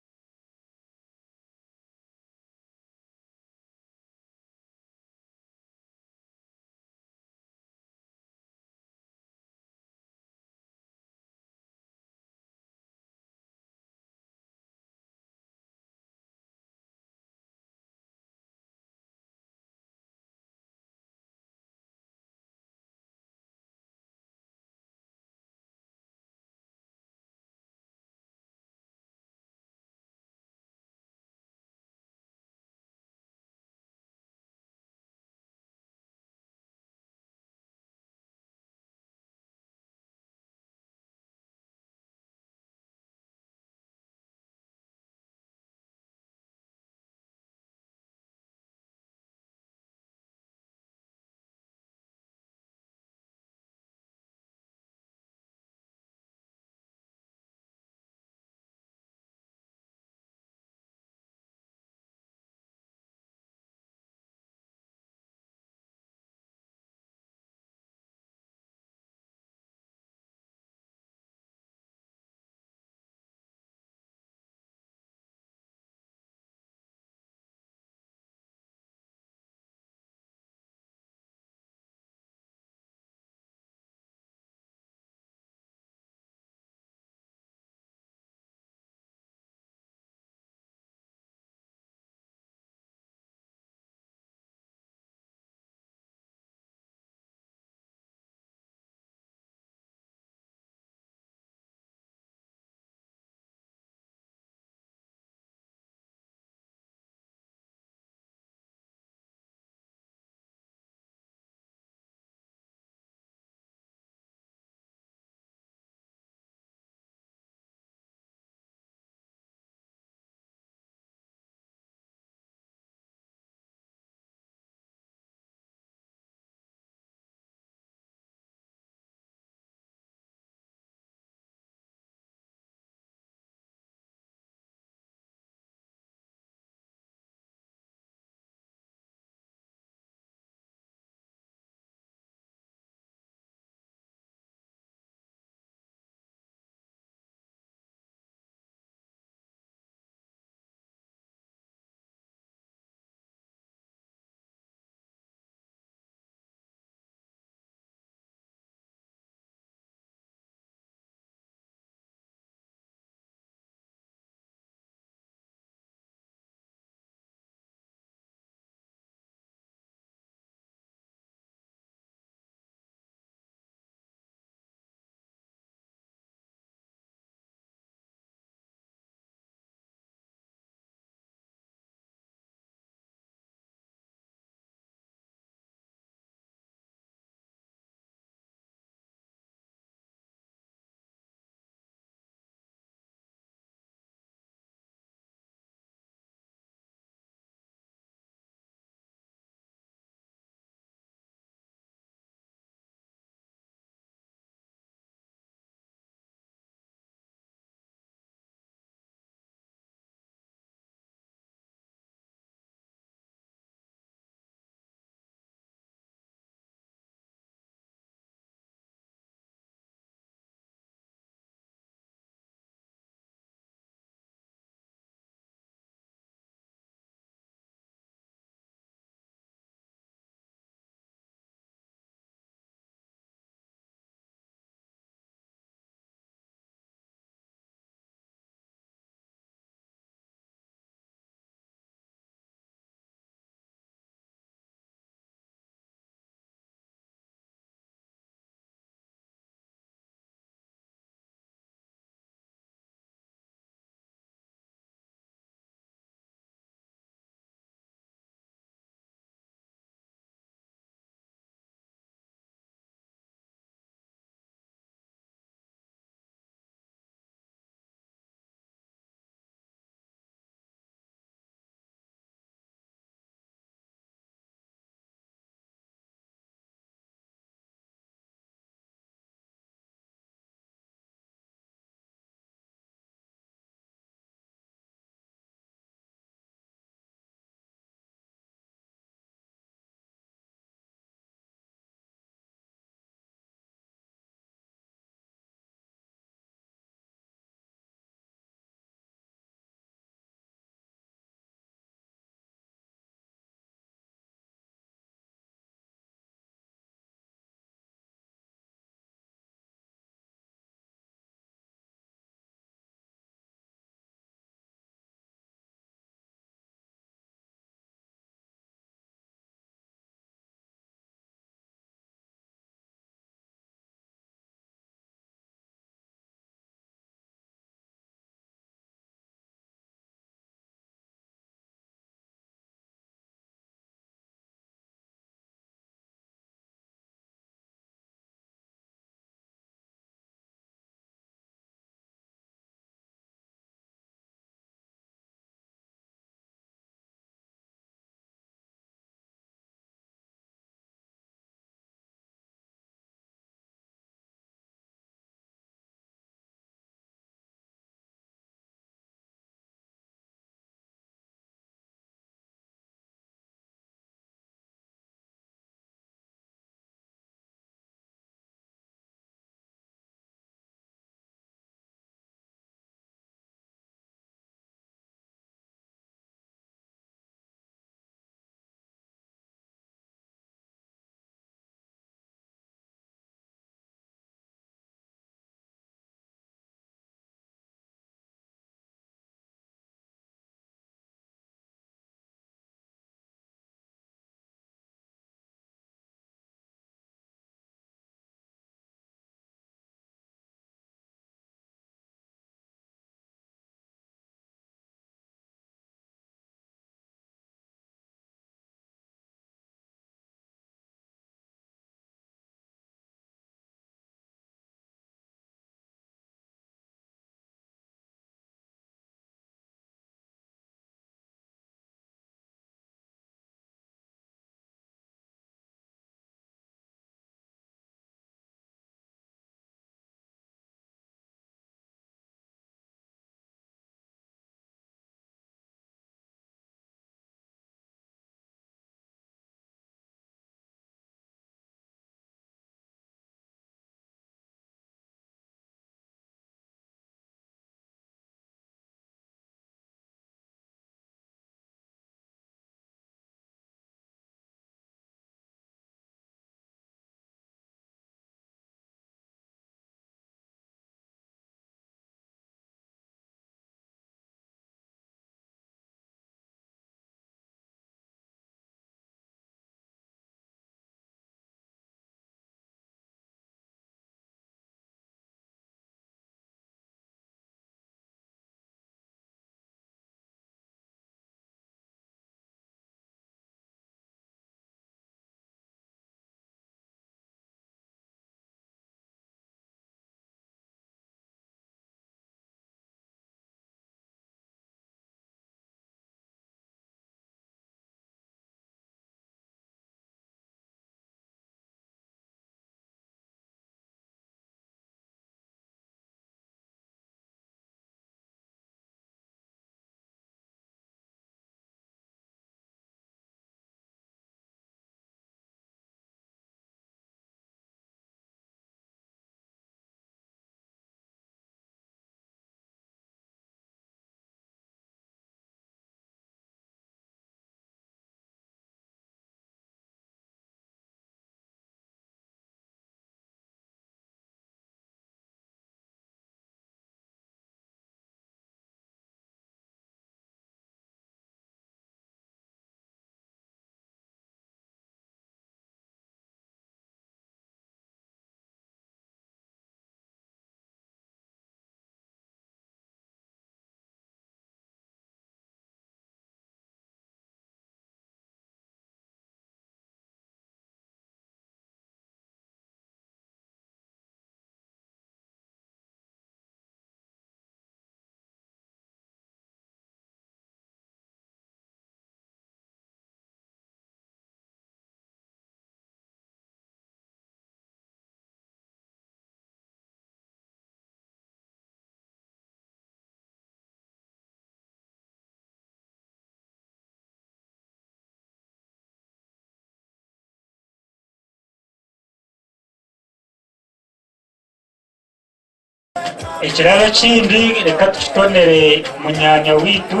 Ekirabo ekindi reka tukitonere munyaanya waitu,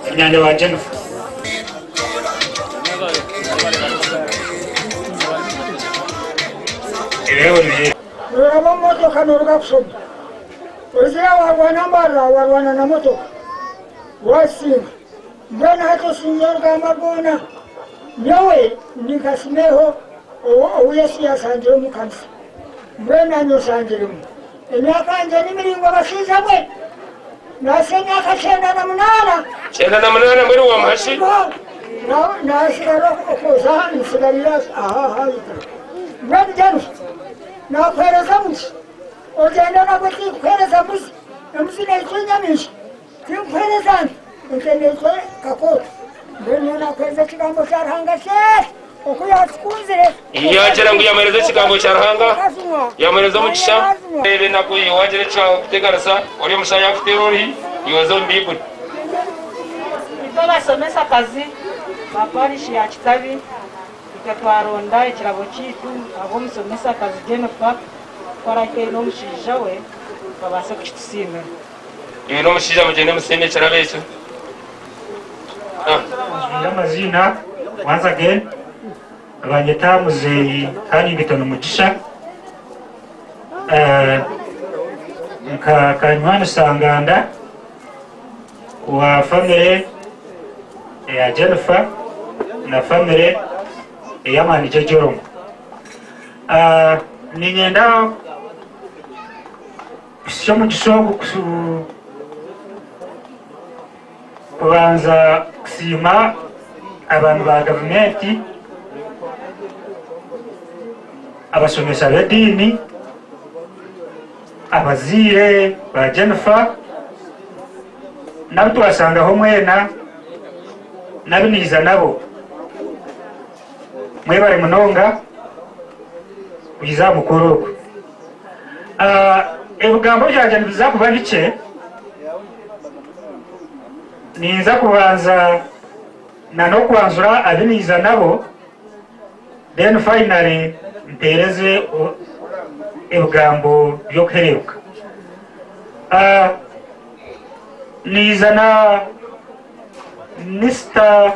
munyaanya wa Jennifer. Ebirabo nibyo. Noraba omu motoka noruga kushoma, oizire warwana mbarara warwana na motoka wasinga mbwenu hati osingire orugamba rwona. Nyowe ndi nka Simeho ou Yesu yashangire omu kanisa, mbwenu nanye oshangiremu. Emyaka yangye ni miraingwa bashaija mwe, nahitsya emyaka 98. 98 mbwenu wamuha ki? Nasigara okwoza nsigarire aha ahaiguru. Mbwenu Jennifer, nakuheereza omugisha, ogyende nagwo tinkuheereza mbuzi, embuzi neitwa enyamaishwa. Tinkuheereza nte, ente neitwa kakoota. Mbwenu nyowe nakuheereza ekigambo kya Ruhanga kyekyo, oku yaatukunzire. Yaagira ngu yaamuheereza ekigambo kya Ruhanga, yaamuheereza omugisha. Reeba enaku ei waagira ekyakuteganisa, ori omushaho yaakuteera oruhi, iwe oza omu Baiburi. Itwe abashomesakazi ba parishi ya Kitabi itwe twaronda ekirabo kyaitu ahabw'omushomesakazi Jennifer ku arahike n'omushaija we babaase kukitusiimira. Iwe n'omushaija mugyende musiime ekirabo ekyo. Njwire amaziina once again nibanyeta muzeeyi Hannington Mugisha nka Kanywani Sanganda wa famire eya Jennifer na famire ey'amaani Jejoromu. Niinyenda Kuhitsya omugisha ogu kubanza kusiima abaami ba gavumenti, abashomesa b'ediini, abazaire ba Jennifer n'abu twashangaho mwena n'abu naija nabo. Mwebare munonga kwija aha mukoro ogu. Ebigambo byangye nibiza kuba bikye, ninza kubanza na n'okwanjura abu naija nabo then finally mpeereze ebigambo by'okuhereeruka. Naija na Mister.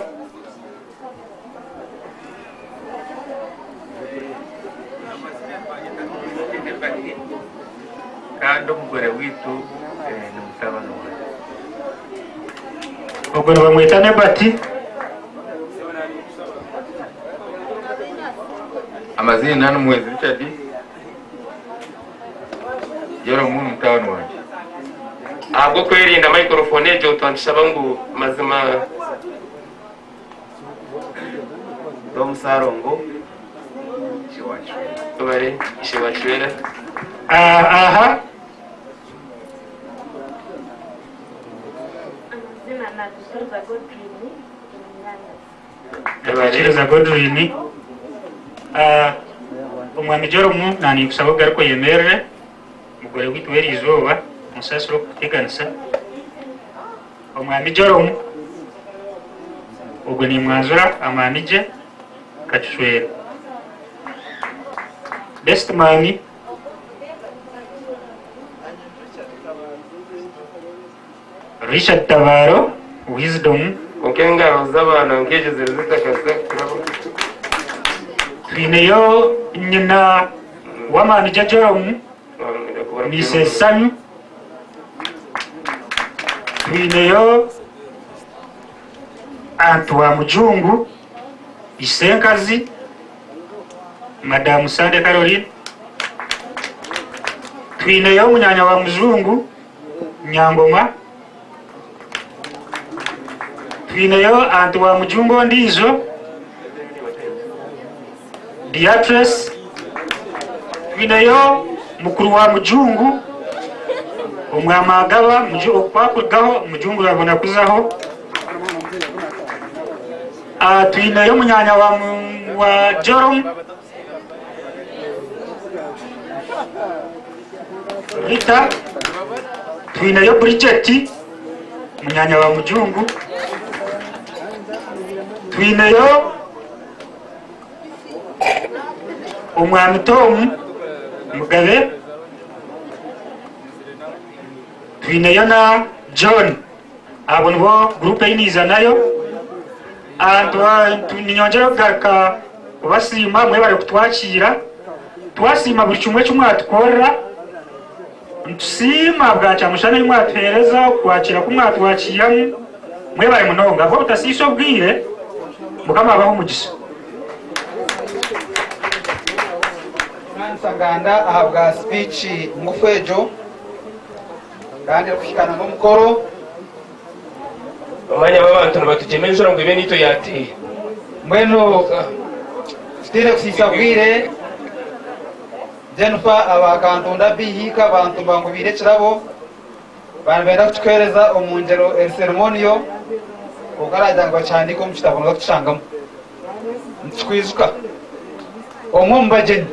Kandi omugore waitu ni mutabani wangye. Ogwo nibamweta Nebati. Amaziina ni Muhwezi Richard, Joromu ni mutabani wangye. Ahabw'okwerinda microphone egyo twantushaba ngu mazima. Tom Ssalongo, Ishe wa Kishwera. Webare Ishe wa Kishwera. Aha. Amazina Natukiriza Godwin, omunyanyazi. Natukiriza Godwin. Omwami Joromu naninkusaba ogaruke oyemerere, mugore waitu w'eriizooba, onsaasire okukuteganisa. Omwami Joromu ogwo nimwanjura amaani gye kakishwera. Best man Richard Tabaro Wisdom. Kwonka engaro z'abaana nk'egyo ziri zitakaza kuraba. Twineyo nyina w'amaani gye Joromu Mrs Sanyu. Twineyo Aunt wa Mujungu, Isenkazi, Madamu Sande Caroline. Twineyo munyanya wa Mujungu, Nyangoma. Twineyo Aunt wa Mujungu ondiijo, Beatrice. Twineyo mukuru wa Mujungu, Omwami Agaba, oku akurugaho Mujungu yabona kuzaho. Twineyo munyaanya wa Joram, Rita. Twineyo Bridget, munyaanya wa Mujungu. Twineyo Omwami Tom Mugabe. Twineyo na John. Abo nibo guruupu ei niiza nayo. Niinyongyera kugaruka kubasiima mwebare kutwakiira. Twasiima buri kimwe eki mwatukorera. Nitusiima bwa kyamushana ei mwatuheereza, okwakiira ku mwatwakiiramu. Mwebare munonga. Ahabw'obutasiisa obwire, Mukama abahe omugisha. Nsaganda ahabwa sipiiki ngufu egyo kandi erikuhikaana n'omukoro. Omanya aba abantu nibatugyema enjura ngu ebe naitwe yateera. Mbwenu tutaine kusiisa bwire, Jennifer aba Kantunda Bihiika bantuma ngu baine ekirabo baaba nibenda kukikuheereza omu ngyero eri ceremonial kwonka aragira ngu bakihandiike omu kitabo nooza kukishangamu. Nitukwijuka omwe omu bagyenyi.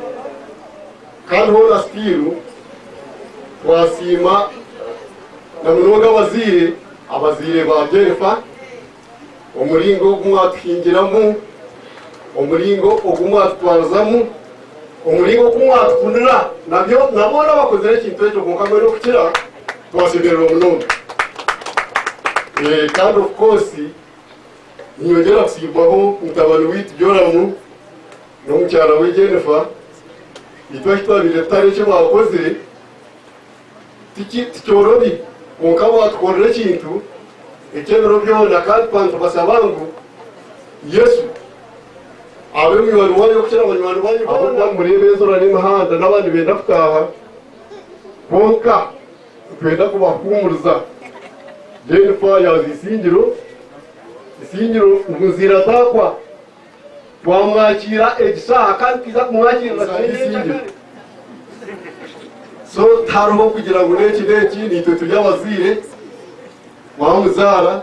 Kandi hoona still twasiima na munonga abazaire, abazaire ba Jennifer omuringo ogu mwatuhingiramu, omuringo ogu mwatutwarizamu, omuringo ogu mwatukunira nabyo na boona abakozire ekintu ekyo kwonka mbwenu okukira twashemererwa munonga. Kandi of course niinyongyera kusiimaho mutabani waitu Joram n'omukyara we Jennifer, itwe ahi twabaire tutari eki baakozire tikyorobi kwonka baatukorera ekintu eky'ebiro byona kandi twaba nitubasaba ngu Yesu abe munywani wanyu okukira banywani banyu boona. Ahabw'okuba nimureeba enzura n'emihanda n'abandi nibenda kutaaha kwonka nitwenda kubahuumuriza. Jennifer yaaza Isingiro, Isingiro ngu nziira taakwa. Twamwakiira egi shaaha kandi twija kumwakiirira kimwe nyencakare. So tihariho kugira ngu n'eki n'eki, naitwe turi abazaire, wamuzaara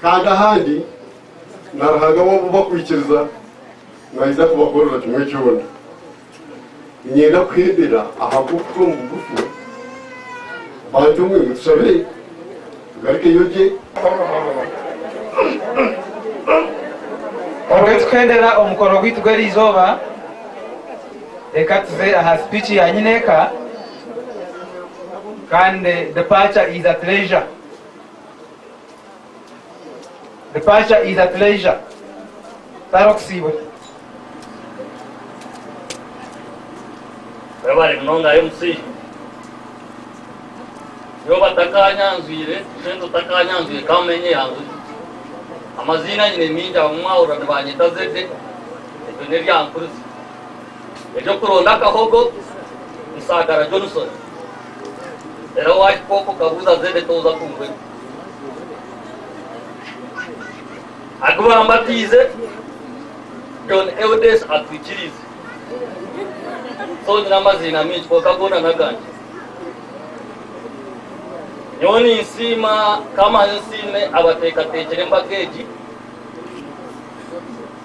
kandi ahandi na Ruhanga waaba obakwikiriza naija kubakorera kimwe kyona. Niinyenda kuhendera ahabw'okucwa omu bugufu, bantu mwe mutushabire tugarukeyo gye. Obwe tukuhendera omukoro gwaitu gw'eriizooba, reka tuze aha sipiiki ya nyineeka kandi departure is at leisure. Departure is at leisure. Tihariho kusiibura. Webare munonga MC. Nyowe batakanyanzwire, sente otakanyanzwire kamenye yanzwire. Amaziina nyine mingi abamwe mwahurira nibanyeta Zede, eryo neryankurize. Eryokuronda akahogo Nsagara Johnson. Era wahika okwo okabuuza Zede toza kungwera. Agu bambatiize John Eudes atwikiriize. So nyine amaziina maingi kwonka goona n'agangye. Nyowe ninsiima kamahe nsiime abateekateekire embaga egi,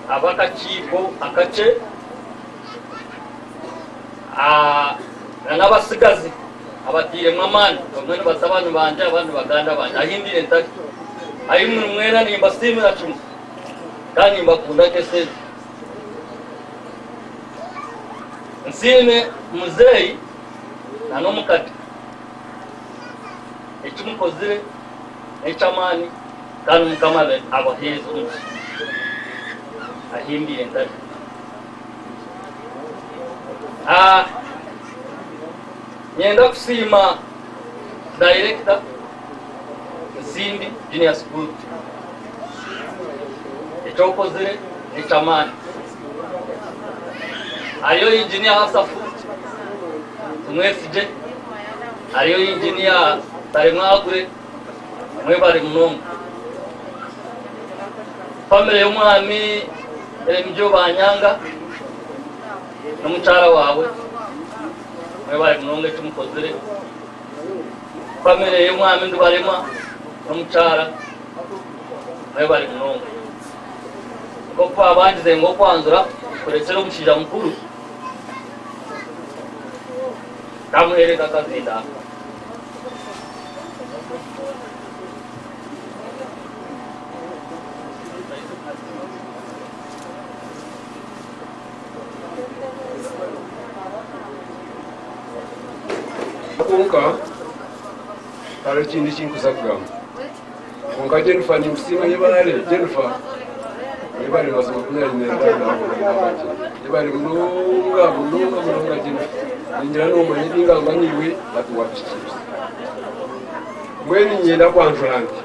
ab'akakiiko akakye na n'abatsigazi abatairemu amaani. Bamwe ni batabani bangye abandi ni baganda bangye. Ahi ndiire ntari. Ahi muri mwena nimbasiimira kimwe kandi nimbakunda nk'esente. Nsiime muzeeyi na n'omukade. Eki mukozire n'eky'amaani kandi Mukama abaheereze omugisha. Ahi ndiire ntari. Niinyenda kusiima dayirekita Nsimbi Junior School. Eki okozire n'eky'amaani. Hariyo Inginiya Asafu tumwesigye, hariyo Inginiya Taremwa Aggrey, mwebare munonga. Famire y'omwami Remigyo Banyanga n'omukyara waawe mwebare munonga eki mukozire. Famire y'omwami Ndibarema n'omukyara mwebare munonga. Nk'oku twabandize ngu okwanjura kurekyere omushaija mukuru kamuheereza akazindaaro. Kwonka. Hariho ekindi eki nkuza kugamba. Kwonka Jennifer ninkusiima yebare Jennifer yebare mazima ku nayemerera naakugamba gye. Yebare munonga munonga munonga Jennifer. Ningira noomanya ebi ngamba naiwe hati waabihikiiriza. Mbwenu niinyenda kwanjura nti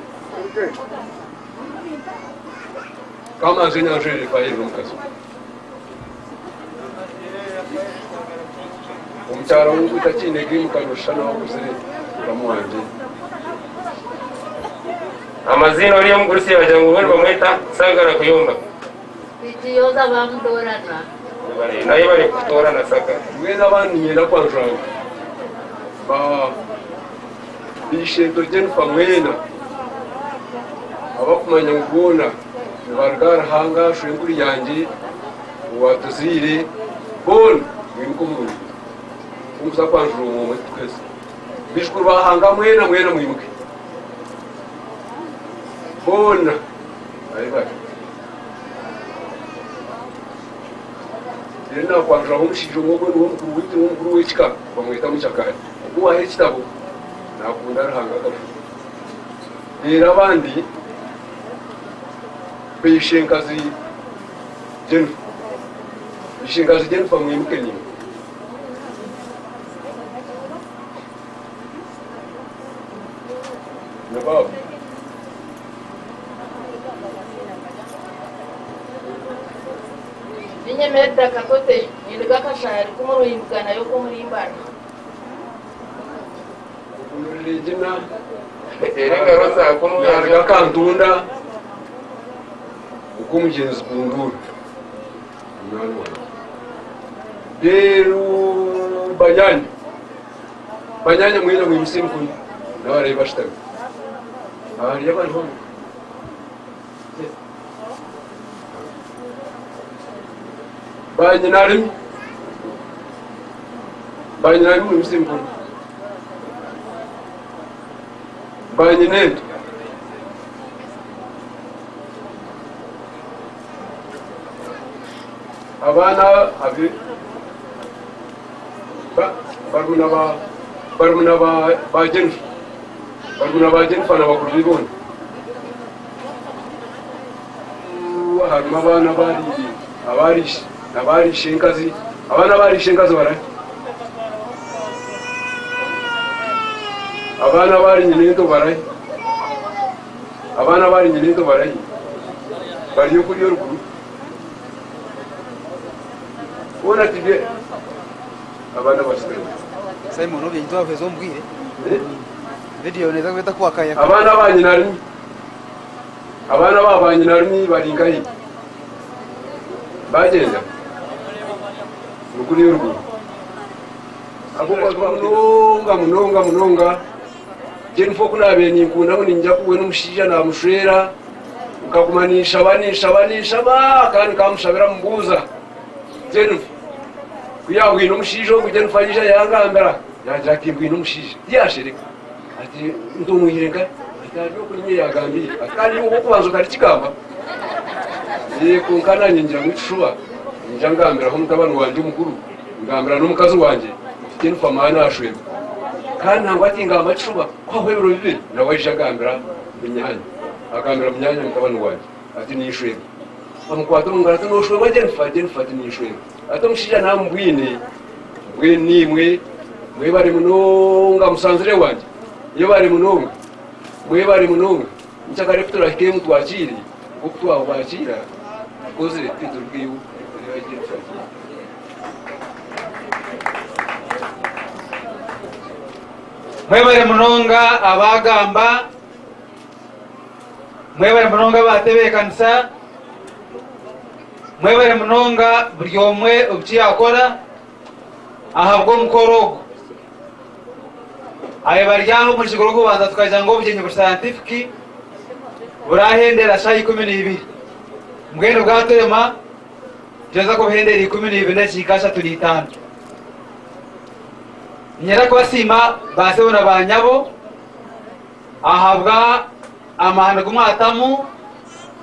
kamanze nyanjure Rafael n'omukazi we. Omukyara w'omu takiine kwimuka noshusha n'owakuzire muramu wangye. Amaziina oriya omugurusi yagira ngu we nibamweta Sagara Kuyomba. Bikiyoza bamutorana. Naye bari kukutorana Sagara. Mbwenu abandi niinyenda kwanjura ngu ba Ishento Jennifer mwena abakumanya ngu boona nibaruga aha Ruhanga shwenkuru yangye owatuzaire boona mwimuke omu nguuto kunkuza kwanjura omwe omwe tukuheza. Baijukuru ba Ruhanga mwena mwena mwimuke boona ahi bari. Reero naakwanjuraho omushaija omwe ogwo niwe mukuru waitu niwe mukuru w'ekika bamweta Mukyakare. Ogu waaha ekitabo naakunda Ruhanga akajuba. Reero abandi baishenkazi Jennifer. Baishenkazi Jennifer mwimuke naimwe. Nibaabo. Ninye Melda Kakote, ninduga Kashari kumuruhindukana y'okwomuri Mbarara. Regina Era engaro zaakunu naruga Kantunda okw'omugyenzi Kundura munywani wangye. Reero banyaanya, banyaanya mwena mwimutsye emikono n'abareebi bashutami. Aha hariyo abandi boona? Banyinarimi, banyinarimi mwimutsye emikono. Banyinento. Abaana abi ba- barumuna ba barumuna ba ba Jennifer barumuna ba Jennifer na bakuru be boona. Harimu abaana abari abari abari enkazi abaana abari enkazi barahi? Abaana abari nyinento barahi? Abaana abari nyinento barahi? Bari okuri oruguru. Boona tibye abaana abasigaire. Simon obye nitwahweza omu bwire. Video neza kuba etakwakaya. Abaana ba nyinarumi abaana ba ba nyinarumi bari nkahi? Bagyenda ni kuriya oruguru. Ahabw'okuba munonga munonga munonga Jennifer oku naabaire ninkunda ngu niinyija kubona omushaija naamushwera nkaguma ninshaba ninshaba ninshaba kandi nkamushabira mubuuza Jennifer ku yaabwine omushaija ogu Jennifer yaija yangambira yaagira ati mbwine omushaija tiyashereka ati ntumwihire nkahi ati ari oku niinye yaagambiire ati kandi iwe ow'okubanza otarikigamba Ee, kwonka naanye ngira ngu ekishuba niinyija ngambiraho mutabani wangye omukuru ngambira n'omukazi wangye nti Jennifer maani ashwerwe. Kandi nangwa tingamba kishuba ku hahwa ebiro bibiri nawe aija agambira munyaanya agambira munyaanya mutabani wangye ati ninshwerwa. Amukwata omu ngaro ati noshwerwa Jennifer? Jennifer ati ninshwerwa. Ati omushaija naamubwine mbwenu naimwe mwebare munonga musanzire wangye yebare munonga mwebare munonga nkyakare ku turahika emu twakiire nk'oku twabakiira tukozire titurugeyo Jennifer agiire. Mwebare munonga abaagamba, mwebare munonga abaatebeekanisa, mwebare munonga buri omwe oku yaakora ahabw'omukoro ogu. Ahi bari aho omu rukiiko rw'okubanza tukagira ngu obugyenyi buri sayantifiki burahendera shaaha 12. Mbwenu bwaturema. Nituheza kubuhendera 12 n'edakiika 35. Niinyenda kubasiima baasebo na baanyabo ahabwa amaani gu mwatamu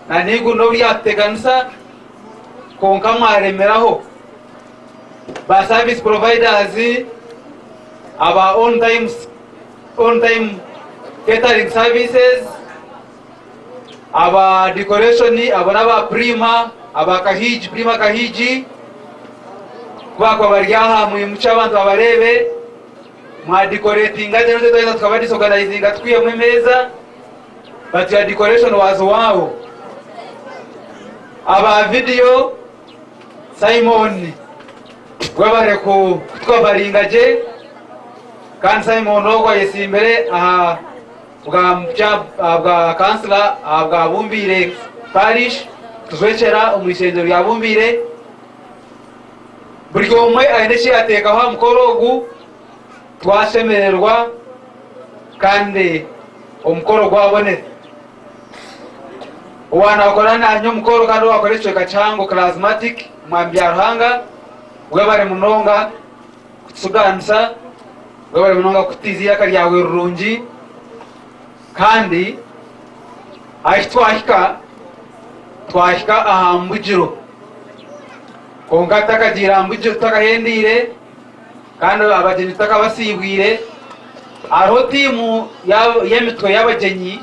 na n'eiguru n'obu ryatuteganisa kwonka mwaremeraho. Ba service providers aba on time, on time. Catering Services, aba decoration abo n'aba Prima, aba Kahigi, Prima Kahigi, ku baakuba bari aha mwimukye abantu babareebe, mwadecoratinga gye n'obu twaheza tukaba disorganizinga tukwihemu emeeza, but your decoration was wow. Aba video, Simon webare kutucoveringa gye kandi Simon ogwo ayesimbire aha bwa kansila aha bwa Bumbiire Parish kutujwekyera omu ishengyero rya Bumbiire. Buri omwe aine eki yateekaho aha mukoro ogu, twashemererwa kandi omukoro gwabonera. Owaanakora naanye omukoro kandi owaakora ekicweka kihango Charismatic Mwami Byaruhanga, webare munonga kutusugaanisa, webare munonga kututiiza eiraka ryawe rirungi kandi ahi twahika, twahika aha mbugiro. Kwonka tutakagiire aha mbugiro tutakahendeire kandi abagyenyi tutakabasiibwire, hariho tiimu y'emitwe y'abagyenyi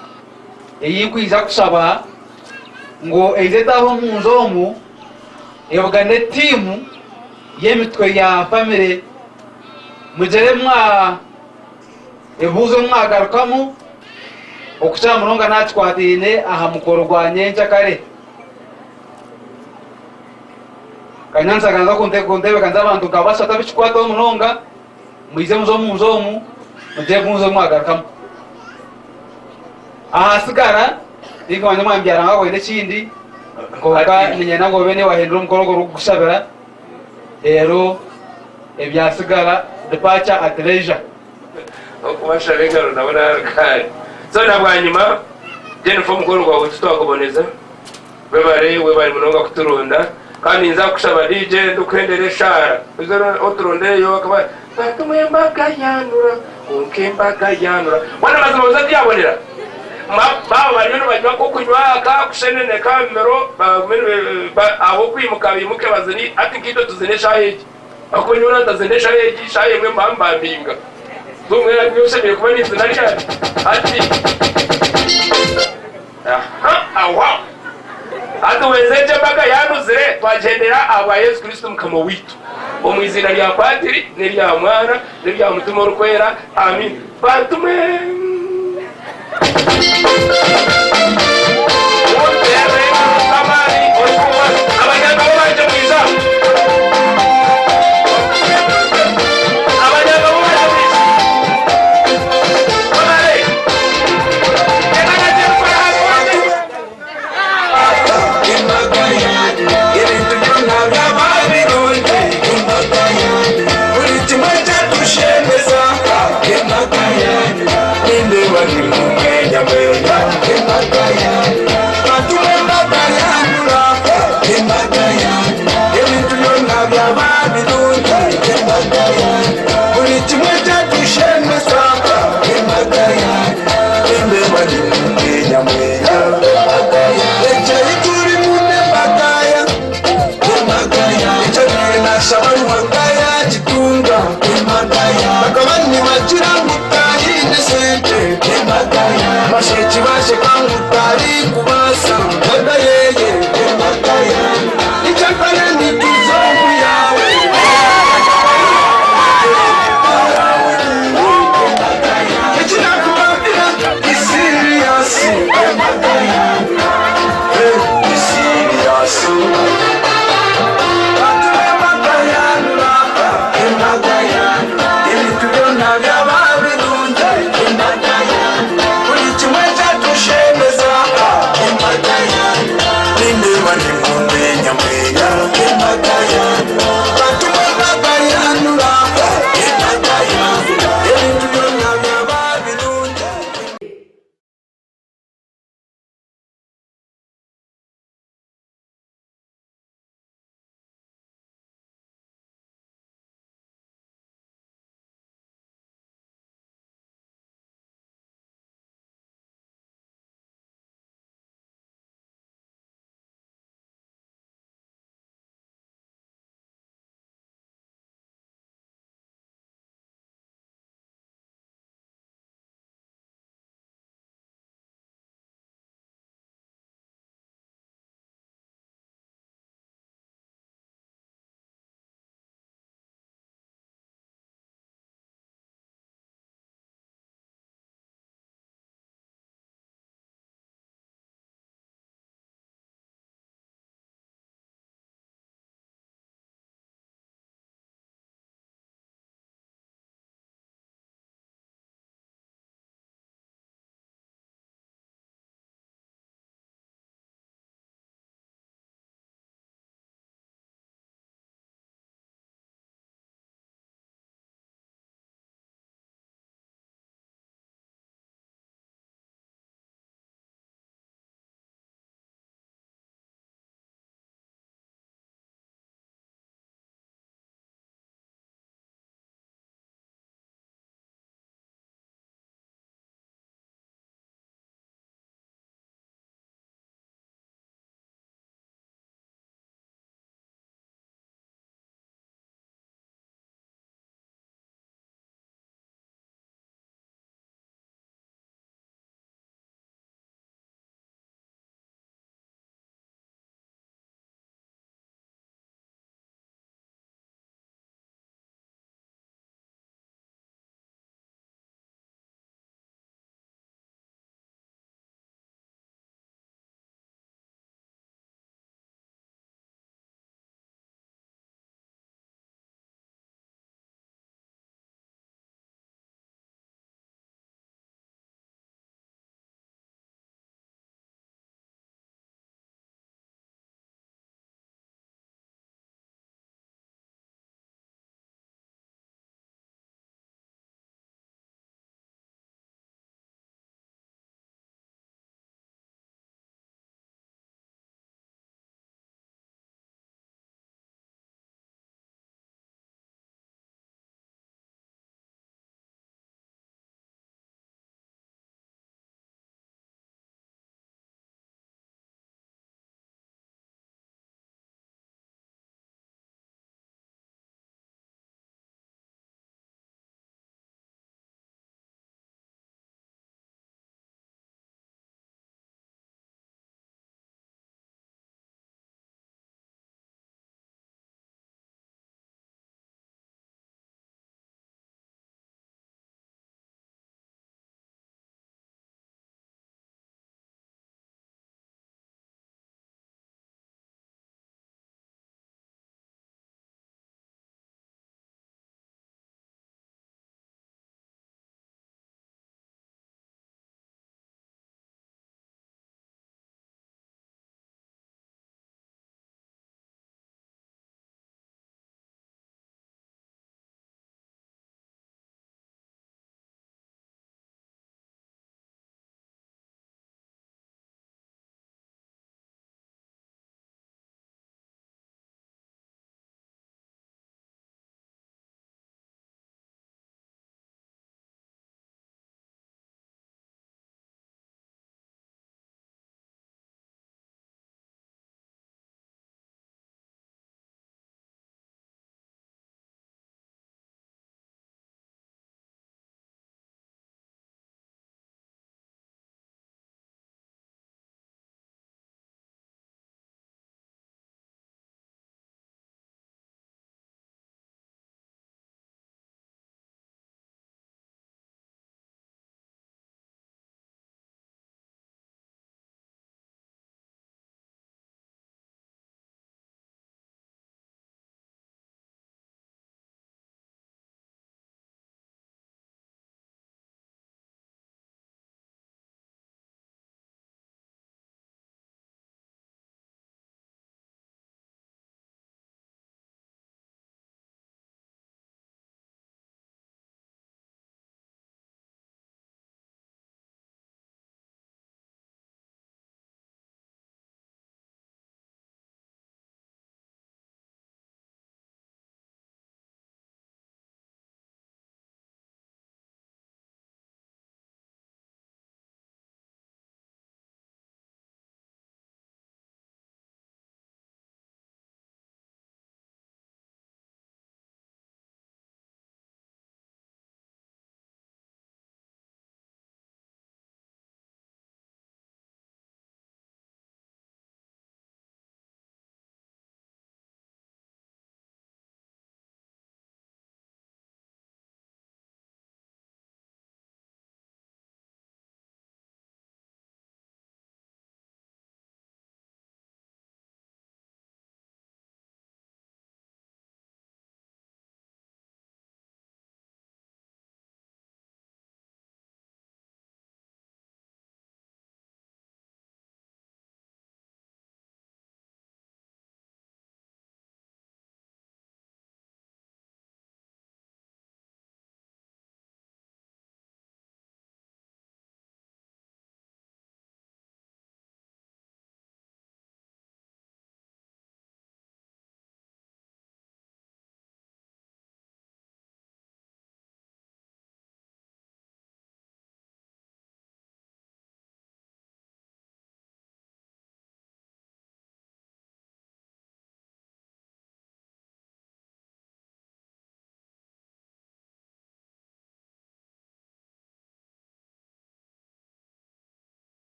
ei nkwija kushaba ngu eije etaahe omu nju omu ebugane tiimu y'emitwe ya famire mugire mwa ebibuuzo ebi mwagarukamu okukira munonga naakikwataine aha mukoro gwa nyenkyakare. Kanyanisa kanza kuntebekanisa abantu nka bashatu ab'ekikwataho munonga mwije muze omu nju omu mugire ebibuuzo ebi mwagarukamu. Ahasigara tinkumanya mwambyara ngu akoine ekindi kwonka niinyenda ngu obe niiwe wahindura omukoro ogu orikukushabira reero ebyasigara departure at leisure. Okubashaba engaro nabo narukaari. So na bwanyima Jennifer omukoro gwawe titwaguboneza. Webare webare munonga kuturonda kandi ninza kukushaba DJ ndikuhendera eshaara oze oturondeyo akaba Bantumwe embaga yanura kwonka embaga yanura Mbwenu amazima oze tiyabonera baaba bariyo nibanywa nk'okunywa aka kusheneneka miro ab'okwimuka bimuke bazine hati nkaitwe tuzine eshaaha egi ahakuba nyowe nantazina eshaaha egi eshaaha emwe mba mbambinga so mbwenu nyowe nshemereire kuba ninzina ryari hati Aha, aho aho. Hati wenza egyo embaga yaanuzire, twagyendera ahabwa Yesu Kristo Mukama waitu. Omu iziina rya Patiri, n'erya Mwana, n'erya Mutima Orikwera. Amiina. Bantu mwe! Munteerere engaro z'amaani orikuba abanyangabo bangye mwija. Abanyangabo bangye mwija. Mwebare.